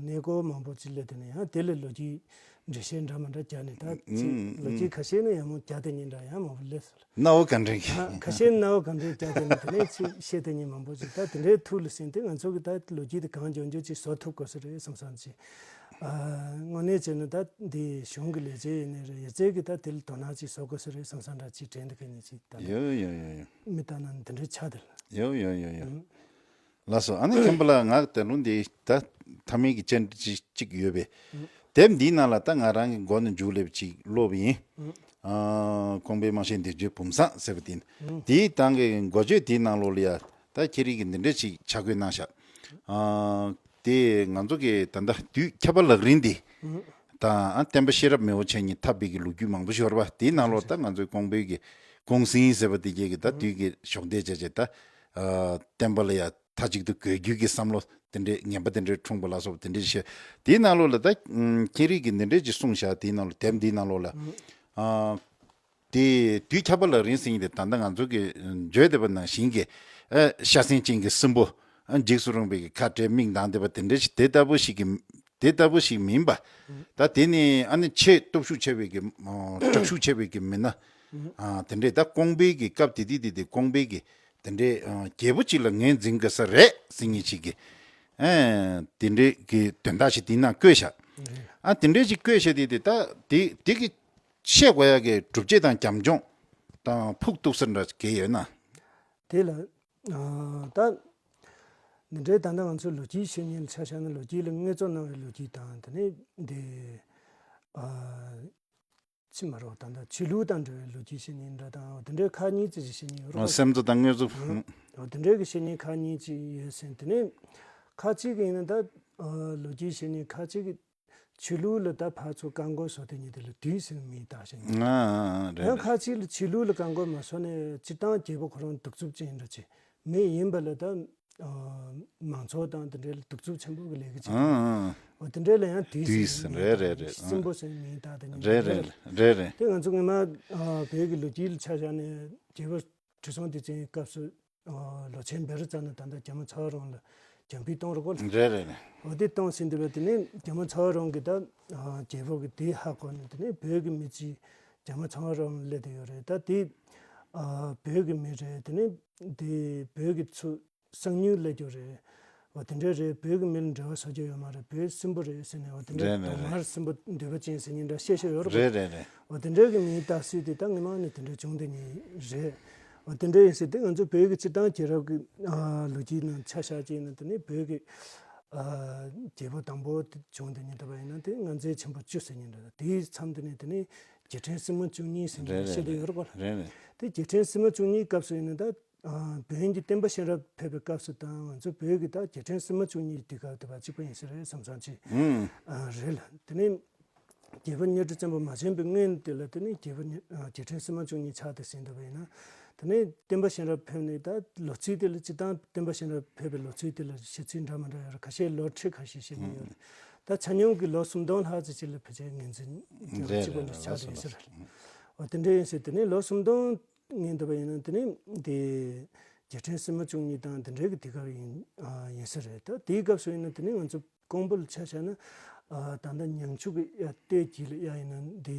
གནས་སྐོར་མང་པོ་ཅིག་སླེབས་དེ་ནས་ཡང་དེ་ལ་ལོ་རྒྱུས་འགྲེལ་བཤད་འདྲ་མི་འདྲ་རྒྱག་ནས་ད་ཅིག་ལོ་རྒྱུས་ཁ་ཤས་ནི་ཡང་མོ་རྒྱག་དེ་ཉིན་འདྲ་ཡང་མང་པོ་སླེབས་སོང་། རྣ་བ་ག་འདྲ་གི་ཁ་ཤས་རྣ་བ་ག་འདྲ་རྒྱག་དེ་ནི་དེ་ནས་ཅིག་བཤད་དེ་ཉིན་མང་པོ་ཅིག་ད་དེ་འདྲའི་ཐུགས་ལ་ཟིན་ཏེ་ང་ཚོ་གི་ད་ལོ་རྒྱུས་དེ་གང་མགྱོགས་མགྱོགས་ཅིག་བཟོ་ཐུབ་དགོས་ས་རེད་བསམ་བསམ་ཅིག་དངོས་གནས་བྱས་ན་ད་འདི་གཞུང་གི་ལས་བྱེད་ཡིན་ནའི་རེད། ཡོད་ཚད་ཀྱི་ད་དེ་ལ་དོ་སྣང་ཅིག་བཟོ་དགོས་ས་རེད་བསམ་བསམ་འདྲ་ཅིག་དྲན་འདུག་གི་ནི་ཅིག་ད་ཡོད་ཡོད་ཡོད་ཡོད། མི་ལྟ་ན་འདི་འདྲའི་ཆ་དེ་ལ། ཡོད་ཡོད་ཡོད་ཡོད། ལགས་སོ། ཨ་ནི་མཁན་པོ་ལགས་ང་ད་རུང་འདི་ད་མཐའ་མའི་གི་བཅར་འདྲི་ཅིག་ཡོད་པས། དེབ་འདིའི་ནང་ལ་ད་ང་རང་གི་མགོ་ནས་མཇུག་སླེབས་ཅིག་ཀློག་པ་ཡིན། ཨ་ཀོང་པོའི་རྨང་གཞིའི་འདས་མཆོད་བུམ་བཟང་ཟེར་བ་དེ་ཡིན། དེའི་སྟེང་གི་འགོ་བརྗོད་དེའི་ནང་ལོགས་ལ་ཡ་ད་ཁྱེད་རིགས་ཀྱི་འདི་འདྲ་ཅིག་ཕྱག་བཀོད་གནང་ཤག་ཨ་དེ་ང་ཚོ་གི་ད་ལྟ་དུས་ཁྱབ་པ་ལག་རིང་འདི་དང་ཨ་བསྟན་པ་ཤེས་རབ་མེས་པོ་ཆེ་གཉིས་འཐབ་པའི་གི་ལོ་རྒྱུས་མང་པོ་ཞིག་ཡོད་རེད་པ། དེའི་ནང་ལོགས་ད་ང་ཚོའི་ཀོང་པོའི་གི་ཀོང་སྲིང་ཟེར་བ་དེ་གྱད་ཀྱི་ད་དུས་ཀྱི་ཞོགས་འདེགས་བྱས་བྱས་ད་ཨ་བསྟན་པ་ལ་ཡ་མཐའ་གཅིག་ཏུ་དགོས་རྒྱུ་གི་བསམ་བློ་དེ་འདྲའི་ངན་པ་དེ་འདྲའི་འཁྲུངས་པ་ལ་སོགས་དེ་འདྲའི་བཤད། དེའི་ནང་ལོགས་ལ་ད་ཁྱེད་རིགས་ཀྱི་འདི་འདྲའི་ཅིག་གསུངས་ཤག་དེའི་ནང་ལོགས་དེབ་འདིའི་ནང་ལོགས་ལ་ཨ་དེ་དུས་ཁྱབ་པ་ལག་རིང་ཟེར་མཁན་དེ་ད་ལྟ་ང་ཚོ་གི་བརྗོད་བསྡད་པ་ནང་བཞིན་གྱི་ཨ་ཤ་གསེང་ཅན་གྱི་སྲིན་པོ་ཨ་འཇིགས་སུ་རུང་བའི་གི་ཁ་བྲལ་མིག་མདངས་བསྡད་པ་དེ་འདྲ་ཞིག་དེ་ལྟ་བུ་ཞིག་གི་དེ་ལྟ་བུ་ཞིག་མིན་པ། ད་དེ་ནི་ཨ་ནི་ཆེས་སྟོབས་ཤུགས་ཆེ་བའི་གི་ཨ་དྲག་ཤུགས་ཆེ་བའི་གི་མི་སྣ་ཨ་དེ་འདྲས་ད་ཀོང་པོའི་གི་སྐབས་དེ་དུས་དེ་དེ་ཀོང་པོའི་གི་དེ་འདྲས་ཨ་རྒྱལ་པོ་གཅིག་ལ་ངོས་འཛིན་དགོས་ས་རེད་ཟེར་མཁན་ཞིག་གི་ཨ་དེ་འདྲས་གི་དོན་དག་ཞིག་དེའི་ནང་བཀོད་བཞག་ཨ་དེ་འདྲས་ཞིག་བཀོད་བཞག་དེ་དེ་ད་དེ་དེ་གི་བཤད་དགོས་ཡ་གི་སྒྲུབ་བྱེད་དང་བྱམས་སྐྱོང་དང་ཕུགས་གཏུགས་ས་འདྲ་གི་ཡོད་ན། དེ་ལ་ཨ་ད་འདི་འདྲའི་ད་ལྟ་ང་ཚོའི་ལོ་རྒྱུས་བཤད་མཁན་ལ་ཆ་བཞག་ན་ལོ་རྒྱུས་ལ་དངོས་གཙོ་གནང་བའི་ལོ་རྒྱུས་དང་དེ་ནས་འདི་ཨ་ཅི་མ་རོ་ད་ལྟ་ཆོས་ལུགས་དང་འབྲེལ་བའི་ལོ་རྒྱུས་བཤད་མཁན་འདྲ་དང་འདི་འདྲའི་ཁག་གཉིས་ཙམ་ཞིག་བཤད་མཁན་ཡོད་རེད། སེམས་གཙོ་དང་དངོས་གཙོ། འོ་འདི་འདྲའི་གི་བཤད་མཁན་ཁག་གཉིས་ཅིག་ཡོད་ཟིན། དེ་ནས་ཁག་གཅིག་གི་ཡིན་ན་ད་ཨ་ལོ་རྒྱུས་བཤད་མཁན་ཁག་གཅིག་གི་ཆོས་ལུགས་ལ་ད་ཕར་ཚུར་བཀག་འགོག་བཟོ་དེ་ཉིད་དེ་ལ་དུས་ཟིན་མིང་བཏགས་ཤིང་། ཨ་ཨ་ཨ་རེད་ཡང་རེད། ཁ་ཅིག་ལ་ཆོས་ལུགས་ལ་བཀག་འགོག་མ་བཟོ་ནས་སྤྱིར་བཏང་རྒྱལ་པོ་ཁོ་རང་གདུག་རྩུབ་ཅན་འདྲ་ཅིག་མི་ཡིན་པ་ལ་ད་ཨ་མང་ཚོགས་དང་དེ་འདྲའི་ལ་གདུག་རྩུབ་ཆེན་པོ་གི་ལས་ཀ་བྱེད། ཨ་ཨ་ཨ། འོ་དེ་འདྲའི་ལ་ཡང་དུས་དུས་ཟིན་ཟིན་མིང་རེད་བཏགས་རེད་རེད། ཨ་སྲིན་པོ་ཟེར་མིང་བཏགས་དེ་ཉིད་རེད་རེད་རེད་རེད། དེ་ང་ཚོ་སྔོན་མ་ཨ་བོད་ཀྱི་ལོ་རྒྱུས་ལ་ཆ་བཞག་ནས་རྒྱལ་པོ་ཁྲི་སྲོང་ལྡེ་བཙན་གྱི་སྐབས་སུ། ཨོ་ལོ་ཆེན་བེ་རི་ཙ་ན་ད་ལྟ་རྒྱ་མོ་ཚ་བ་རོང་ལ་རྒྱང་འཕུད་གཏོང་རོགས་གོ་ལ། རེད་རེད་རེད། འོ་དེ་གཏོང་ཟིན་དུས་དེ་ནས་རྒྱ་མོ་ཚ་བ་རོང་གིས་ད་ཨ་རྒྱལ་པོ་གི་དེ་ཧ་གོ་ནས་དེ་ནས་བོད་ཀྱི་མི་གཅིག་རྒྱ་མོ་ཚ་བ་རོང་ལ་སླེབས་བསྡད་ཡོད་རེད། ད་དེ་ཨ་བོད་ཀྱི་མི་རེད། དེ་ནས་དེ་བོད་ཀྱི་ཚུར་གསང་ཉུལ་སླེབས་རྒྱུ་རེད། འོ་དེ་འདྲ་རེད། བོད་ཀྱི་མི་ལ་འབྲེལ་བ་བཟོ་རྒྱུ་ཡོད་མ་རེད། བོད་སྲིན་པོ་རེད་ཟེར་ནས་འོ་དེ་འདྲ་རེད་རེད་གདོང་དམར་སྲིན་པོ་འདོད་པ་ཅན་ཟེར་མཁན་འདྲ་བཤད་བཤད་ཡོད་རེད། རེད་རེད་རེད། འོ་དེ་འདྲ་གི་མིང་བཏགས་སྲིད་དེ་ད་སྔོན་མ་ནས་དེ་འདྲ་བྱུང་བསྡད་མཁན་རེད། འོ་དེ་འདྲ་ཡིན་ཟེར་དེ་ང་ཚོ་བོད་ཀྱི་སྤྱིར་བཏང་རྒྱལ་རབས་ཀྱི་ཨ་ལོ་རྒྱུས་ནང་ཆ་བཞག་ཅིག་ཡིན་ན་དེ་ནས་བོད་ཀྱི་ཨ་རྒྱལ་པོ་དང་པོ་དེ་བྱུང་བསྡད་མཁན་འདྲ་པ་ཡིན་ན་དེ་ལྔ་མཛེས་ཆེན་པོ་བཅུ་ཟེར་མཁན་འདྲ། དེའི་མཚམས་དེ་ནས་དེ་ནས་རྒྱལ་ཕྲན་སྲིན་མོ་བཅུ་གཉིས་ཟེར་མཁན་རེད་བཤད་རེད་བསྡད་ཡོད་རེད་གོ། རེད་རེད། དེ་རྒྱལ་ཕྲན་སྲིན་མོ་བཅུ་གཉིས་སྐབས་སུ་ཡིན་ན་ད། ཨ་བོན་གྱི་བསྟན་པ་གཤེན་རབ་ཕེབས་པའི་སྐབས་སུ་དང་ང་ཚོ་བོད་ཀྱི་ད་རྒྱལ་ཕྲན་སྲིན་མོ་བཅུ་གཉིས་དུས་སྐབས་དེ་བ་གཅིག་པ་ཡིན་ས་རེད་བསམ་བསམ་ཅིག་ཨུམ། ཨ་རེད་ལ། དེ་ནས་རྒྱལ་པོ་གཉའ་ཁྲི་བཙན་པོ་མ་བྱོན་པའི་སྔོན་དེ་ལ་དེ་ནས་རྒྱལ་པོ་གཉའ་ཨ་རྒྱལ་ཕྲན་སྲིན་མོ་བཅུ་གཉིས་ཆགས་ཏེ་ཟིན་འདུག་པ་ཡིན་ན། དེ་ནས་བསྟན་པ་གཤེན་རབ་ཕེབས་ནས་ད་ལོ་ཚིགས་དེ་ལ་སྤྱིར་བཏང་བསྟན་པ་གཤེན་རབ་ཕེབས་པའི་ལོ་ཚིགས་དེ་ལ་བཤད་ཚུལ་འདྲ་མི་འདྲ་ཡོད་རེད། ཁ་ཤས་ལོ་ཁྲི་ཁ་ཤས་བཤད་མཁན་ཡོད་རེད། ད་ཆ་སྙོམས་ཀྱི་ལོ་སུམ་སྟོང་ལྷག་ཙམ་ཅིག་ལ་ཕལ་ཆེར་ངོས་འཛིན་རེད་གཅིག་པ་རེད་ནས་ཆགས་ཏེ་ཡིན་ས་རེད། འོ་དེ་འདྲ་ཡིན་ཟེར་དེ་ནས་ལོ་སུམ་སྟོང་ངན་འདུག་པ་ཡིན་ན་དེ་ནས་དེ་རྒྱལ་ཕྲན་སྲིན་མོ་བཅུ་གཉིས་དང་དེ་འདྲའི་གི་དུས་སྐབས་ཡིན་ཨ་ཡིན་ས་རེད། ད་དེའི་སྐབས་སུ་ཡིན་ན་དེ་ནས་ང་ཚོ་ཀོང་པོ་ལ་ཆ་བཞག་ན་ཨ་ད་ལྟ་ཉང་ཆུ་གི་ཡ་སྟོད་རྒྱུད་ལ་ཡ་ཡིན་ན་དེ་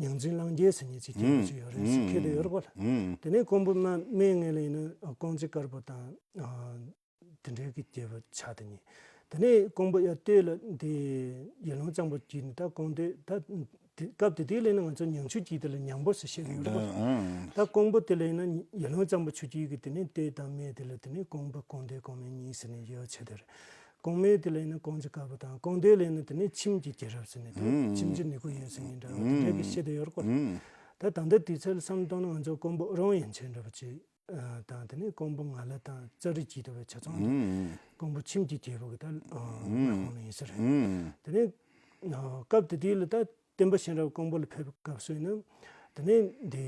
ཉང་འཛིན་གླང་རྒྱལ་ཟེར་མཁན་ཅིག་རྒྱལ་པོ་ཅིག་ཡོད་རེད་ཟེར་ཁྱེད་དེ་ཡོད་རེད་གོ་ལ། དེ་ནས་ཀོང་པོ་མ་སྨད་ངོས་ལ་ཡིན་ན་ཀོང་ཇི་དཀར་པོ་དང་ཨ། དེ་འདྲའི་གི་རྒྱལ་པོ་ཆགས་དེ་ནི། དེ་ནས་ཀོང་པོ་ཡར་སྟོད་ལ་འདི་ཡར་ཀླུང་གཙང་པོ་བརྒྱུད་ནས་ད་ཀོང་སྟོད་ད་དེ་སྐབས་དེ་དུས་ལས་ནི་ང་ཚོ་ཉང་ཆུ་བརྒྱུད་དེ་ལ་ཉང་པོ་ཟེར་བཤད་ཡོད་རེད་པ། ད་ཀོང་པོ་དེ་ལ་ཡིན་ན་ཡར་ཀླུང་གཙང་པོ་ཆུ་བརྒྱུད་ཀྱི་དེ་ནས་སྟོད་དང་སྨད་དེ་ལ་དེ་ནས་ཀོང་པོ་ཀོང་སྟོད་ཀོང་སྨད་གཉིས་ཟེར་ནས་ཡོད་ཆེ་དེ་རེད། ཀོང་སྨད་དེ་ལ་ཡིན་ན་ཀོང་ཇི་དཀར་པོ་དང་ཀོང་སྟོད་ལ་ཡིན་ན་དེ་ནས་ཁྱིམ་གྱི་རྒྱལ་རབས་ཟེར་ནས་ད་ཁྱིམ་གྱི་ནི་གུ་ཡོད་ཟེར་ནས་འདྲ་བ་དེ་འདྲའི་གི་བཤད་དེ་ཡོད་རེད་པ། ད་ད་ལྟ་དུས་ཚོད་ལ་བསམ་བློ་གཏོང་ན་ང་ཚོ་ཀོང་པོ་ཨུ་རོང་ཡན་ཆད་འདྲ་པོ་ཅིག་དང་དེ་ནས་ཀོང་པོ་ངང་ལག་དང་ཙ་རི་བརྒྱུད་དུ་བའི་ཆ་ཚང་དེ་ཀོང་པོ་ཁྱིམ་གྱི་རྒྱལ་པོ་གི་ད་དབང་ལ་ཡིན་ས་རེད། དེ་ནས་སྐབས་དེ་དུས་ལ་ད་བསྟན་པ་གཤེན་རབ་ཀོང་པོ་ལ་ཕེབས་པའི་སྐབས་སུ་ཡིན་ན་དེ་ནས་དེ་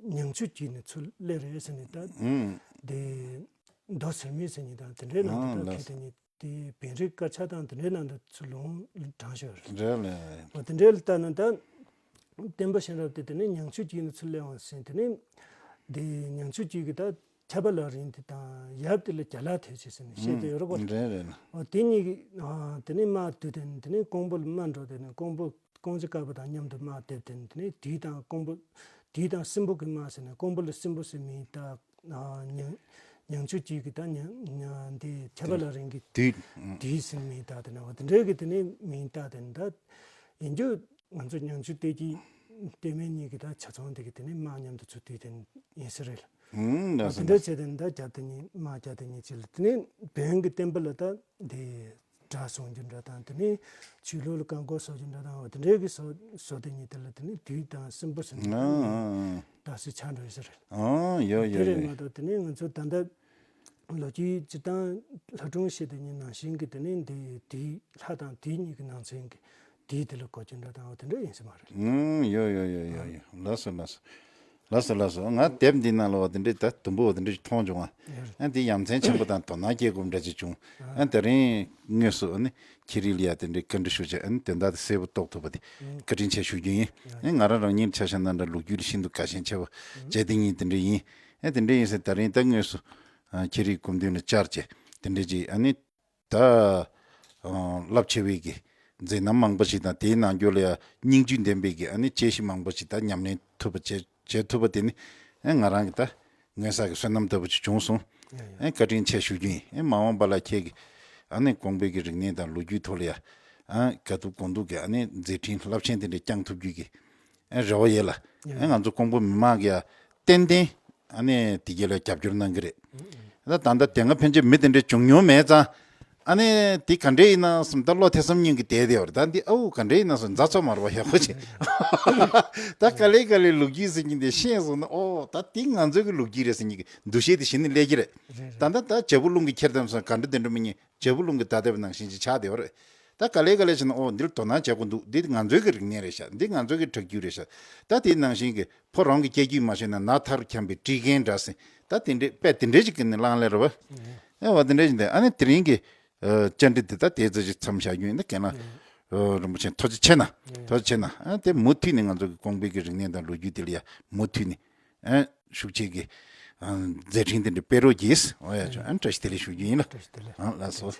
ཉང་ཆུ་བརྒྱུད་ནས་ཚུར་སླེབས་རེད་ཟེར་ནས་ད་དེ་མདོ་ཟུར་མིག་ཟེར་ནས་དང་དེ་འདྲའི་ནང་དུ་ད་ཁེ་དེ་ནས། དེ་བོན་རིགས་དཀར་ཆག་དང་དེ་འདྲའི་ནང་དུ་ཚུར་ལུང་དྲངས་ཤོར་རེད། རེད་ལ། འོ་དེ་འདྲའི་ལ་ལྟ་ན་ད་བསྟན་པ་གཤེན་རབ་དེ་དེ་ནས་ཉང་ཆུ་དཀྱིལ་ནས་ཚུར་སླེབས་པ་ཟིན། དེ་ནས་དེ་ཉང་ཆུ་དཀྱིལ་གྱི་ད་ཁྱད་པར་ལ་རིང་དེ་དང་ཡབ་དེ་ལ་རྒྱ་ལ་ཐེ་ཆེ་ཟེར་ནས་བཤད་དེ་ཡོད་རེད་གོ། རེད་རེད། འོ་དེ་གཉིས་ཀྱི་ཨ་དེ་ནས་དམག་བསྡུས་དེ་ནས་དེ་ནས་ཀོང་པོ་ལ་དམག་འགྲོ། དེ་ནས་ཀོང་པོ་ཀོང་ཇོ་དཀར་པོ་དང་མཉམ་དུ་དམག་བསྡེབས་དེ་ནས་དེ་ནས་དུས་དང་ཀོང་པོ་དུས་དང་སྲིན་པོ་གི་དམག་ཟེར་ནས་ཀོང་པོ་ལ་སྲིན་པོ་ཟེར་མིང་བཏགས། ཨ་ཉང་ཉང་ཆུ་དཀྱིལ་གྱི་ད་ཉང་ཉང་དེ་ཁྱད་པར་ལ་རིང་གི་དུས་དུས་ཟེར་མིང་བཏགས། དེ་ནས་འོ་དེ་འདྲའི་གི་དེ་ནས་མིང་བཏགས། དེ་ནས་ད་ཡིན་རྒྱུ་ང་ཚོ་ཉང་ཆུ་སྟོད་ཀྱི་སྟོད་སྨད་གཉིས་ཀྱི་ད་ཆ་ཚང་དེ་གི་དེ་ནས་དམག་མཉམ་དུ་ཚུར་བསྡུས་དེ་ཡིན་ས་རེད། ཨུམ། ལགས་སོ། དེ་འདྲ་བྱས་དེ་ནི་ད་རྒྱབ་དེ་གཉིས་དམག་རྒྱབ་དེ་གཉིས་བྱས་ལ་དེ་ནས་བོན་གྱི་བསྟན་པ་ལ་ད་དེ་དགྲ་བཟུང་རྒྱུ་འདྲ་དང་དེ་ནས་ཆོས་ལུགས་ལ་བཀག་འགོག་བཟོ་རྒྱུ་འདྲ་དང་འོ་དེ་འདྲའི་གི་བཟོ་བཟོ་དེ་གཉིས་དེ་ལ་དེ་ནས་དུས་དང་སྲིན་པོ་ཟེར་ནས་ཨ་ཨ་ཨ། ད་སུ་ཆགས་འགྲོ་ཡོད་ས་རེད། ཨ་ཡོད་དེ་ཡོད་རེད་ཡོད། མ་གཏོགས་དེ་ནས་ང་ཚོ་ད་ལྟ་ལོ་རྒྱུས་སྤྱིར་བཏང་ལྷ་སྒྲུང་བཤད་དེ་གཉིས་ནང་བཞིན་གི་དེ་ནས་འདི་དུས་ལྷ་དང་དུས་གཉིས་ཀྱི་ནང་ཚན་གི་དུས་དེ་ལ་གོ་རྒྱུ་འདྲ་དང་འོ་དེ་འདྲ་ཡིན་ས་མ་རེད། ཨུམ། ཡོད་ཡོད་ཡོད་ཡོད་ཡོད། ལགས་སོ་ལགས་སོ། ལགས་སོ་ལགས་སོ། ང་དེབ་འདི་ནང་ལ་བ་དེ་འདྲའི་ད་དུམ་བུ་བ་དེ་འདྲ་ཞིག་མཐོང་བྱུང་བ། ཡོད་རེད། ཨ་འདི་ཡ་མཚན་ཆེན་པོ་དང་དོ་སྣང་སྐྱེ་དགོས་འདྲ་ཅིག་བྱུང་། ཨ་དེ་རིང་དངོས་སུ་ཨ་ནི་ཁྱེད་རིགས་ལ་ཡ་དེ་འདྲའི་བཀའ་འདྲི་ཞུ་བྱས་ཨ་ནི་དོན་དག་དེ་གསལ་པོ་རྟོགས་ཐུབ་པ་དེ་བཀའ་དྲིན་ཆེ་ཞུ་རྒྱུ་ཡིན། ཨ་ང་རང་རང་ཉིད་ཆ་བཞག་ན་འདྲ་ལོ་རྒྱུས་ལ་ཤིན་ཏུ་དགའ་ཞེན་ཆེ་བ་བྱས་དེ་ཉིད་དེ་འདྲ་ཡིན། ཨ་དེ་འདྲ་ཡིན་ཟེར་དེ་རིང་ད་དངོས་སུ་ཨ་ཁྱེད་རིགས་སྐུ་མདུན་ལ་བཅར་བྱས་དེ་འདྲ་ཅིག་ཨ་ནི། ད་རླབས་ཆེ་བའི་གི་མཛད་རྣམ་མང་པོ་ཞིག་དང་དེའི་ནང་འཁོད་ལ་ཡང་སྙིང་བཅུད་ལྡན་པའི་གི་ཨ་ནི་དཔྱད་གཞི་མང་པོ་ཞིག་ད་ཉམས་ལེན་ཐུབ་པ་བྱེད་བྱེད་ཐུབ་པ་དེ་ནི་ཨ་ང་རང་གི་ད་སྔོན་བསགས་ཀྱི་བསོད་ནམས་ལྟ་བུ་ཞིག་བྱུང་སོང་། ཡ་ཡ། ཨ་བཀའ་དྲིན་ཆེ་ཞུ་རྒྱུ་ཡིན། ཨ་མ་འོངས་པ་ལ་ཁྱེད་ཀྱི་ཨ་ནི་ཀོང་པོའི་གི་རིག་གནས་དང་ལོ་རྒྱུས་ཐོག་ལ་ཡང་ཨ་དགའ་སྡུག་དགོངས་སྡུག་གི་ཨ་ནི་མཛད་འཕྲིན་རླབས་ཆེན་དེ་འདྲ་བསྐྱངས་ཐུབ་རྒྱུ་གི་ཨ་རེ་བ་ཡོད་ལ། ཡ་ཨ་ང་ཚོ་ཀོང་པོ་མི་མང་གིས་ཡ་ཏན་ཏན་ཨ་ནི་དེ་ག་ལ་རྒྱབ་སྐྱོར་གནང་གི་རེད། ད་ད་ལྟ་དེ་སྔ་ཕན་ཆད་མི་དེ་འདྲ་བྱུང་མྱོང་མེད་ཙང་ཨ་ནི་དེ་ག་འདྲ་ཡིན་ན་བསམ་ད་བློ་ཐེ་ཚོམ་སྙིང་གི་བསྡད་བསྡད་པ་རེད། ད་འདི་ཨ་འུ་ག་འདྲ་ཡིན་ན་བསམ་མཛའ་ཚོ་མ་རེད་པ་ཡག་པོ་བྱས། ད་ག་ལེ་ག་ལེ་ལོ་རྒྱུས་ཟེར་གྱིན་དེ་ཤེས་སོང་ན་ཨོ་ད་དེ་ང་ཚོའི་གི་ལོ་རྒྱུས་རེད་ཟེར་གྱིན་གི་འདུ་ཤེས་དེ་གཞི་ནས་སླེབས་ཀྱི་རེད། རེད་རེད། ད་ད་ད་བྱ་བུ་ལུང་གི་ཁྱེར་དམ་སོང་ག་འདྲ་དེ་འདྲ་མི་ཉན། བྱ་བུ་ལུང་གི་ད་ལྟ་བའི་ནང་བཞིན་ཅིག་ཆགས་བསྡད་པ་རེད། ད་ག་ལེ་ག་ལེ་བྱས་ན་ཨོ་འདིར་དོ་སྣང་བྱེད་དགོས་འདུག་འདི་ང་ཚོའི་གི་རིག་གནས་རེད་ཤག་འདི་ང་ཚོའི་གི་གྲགས་རྒྱུན་རེད་ཤག་ད་དེའི་ནང་བཞིན་གི་ཕོ་རང་གི་སྐྱེ་རྒྱུད་མ་ཤེས་ན་ནགས་མཐར་འཁྱམས་པའི་བྲིས་མཁན་འདྲ་ཟེར། ད་དེ་འདྲའི་དཔེ་དེ་འདྲའི་ཅིག་གི་ནི་གླེང་ལེ་རེད་བ། ཨེ་བ་དེ་འདྲའི་ཅིག་འདི་ཨ་ནི་དེ་རིང་གི་ཨ་བཅར་འདྲི་འདི་ད་དེའི་ཚོད་ཅིག་མཚམས་བཞག་རྒྱུ་ཡིན། ད་གན་ལ་ཨ་རིན་པོ་ཆེ་ཐུགས་རྗེ་ཆེ་གནང་། ཐུགས་རྗེ་ཆེ་གནང་། ཨ་དེ་མུ་མཐུད་ནས་ང་ཚོ་གི་ཀོང་པོའི་གི་རིག་གནས་དང་ལོ་རྒྱུས་དེ་ལ་ཡ་མུ་མཐུད་ནས་ཨ་ཤུགས་ཆེ་གི་ཨ་མཛད་འཕྲིན་དེ་འདྲ་སྤེལ་རོགས་གྱིས། ཨོ་ཡ་ཆོ་ཨ་བཀྲ་ཤིས་བདེ་ལེགས་ཞུ་རྒྱུ་ཡིན་ལ། བཀྲ་ཤིས་བདེ་ལེགས། ཨ་ལགས་སོ།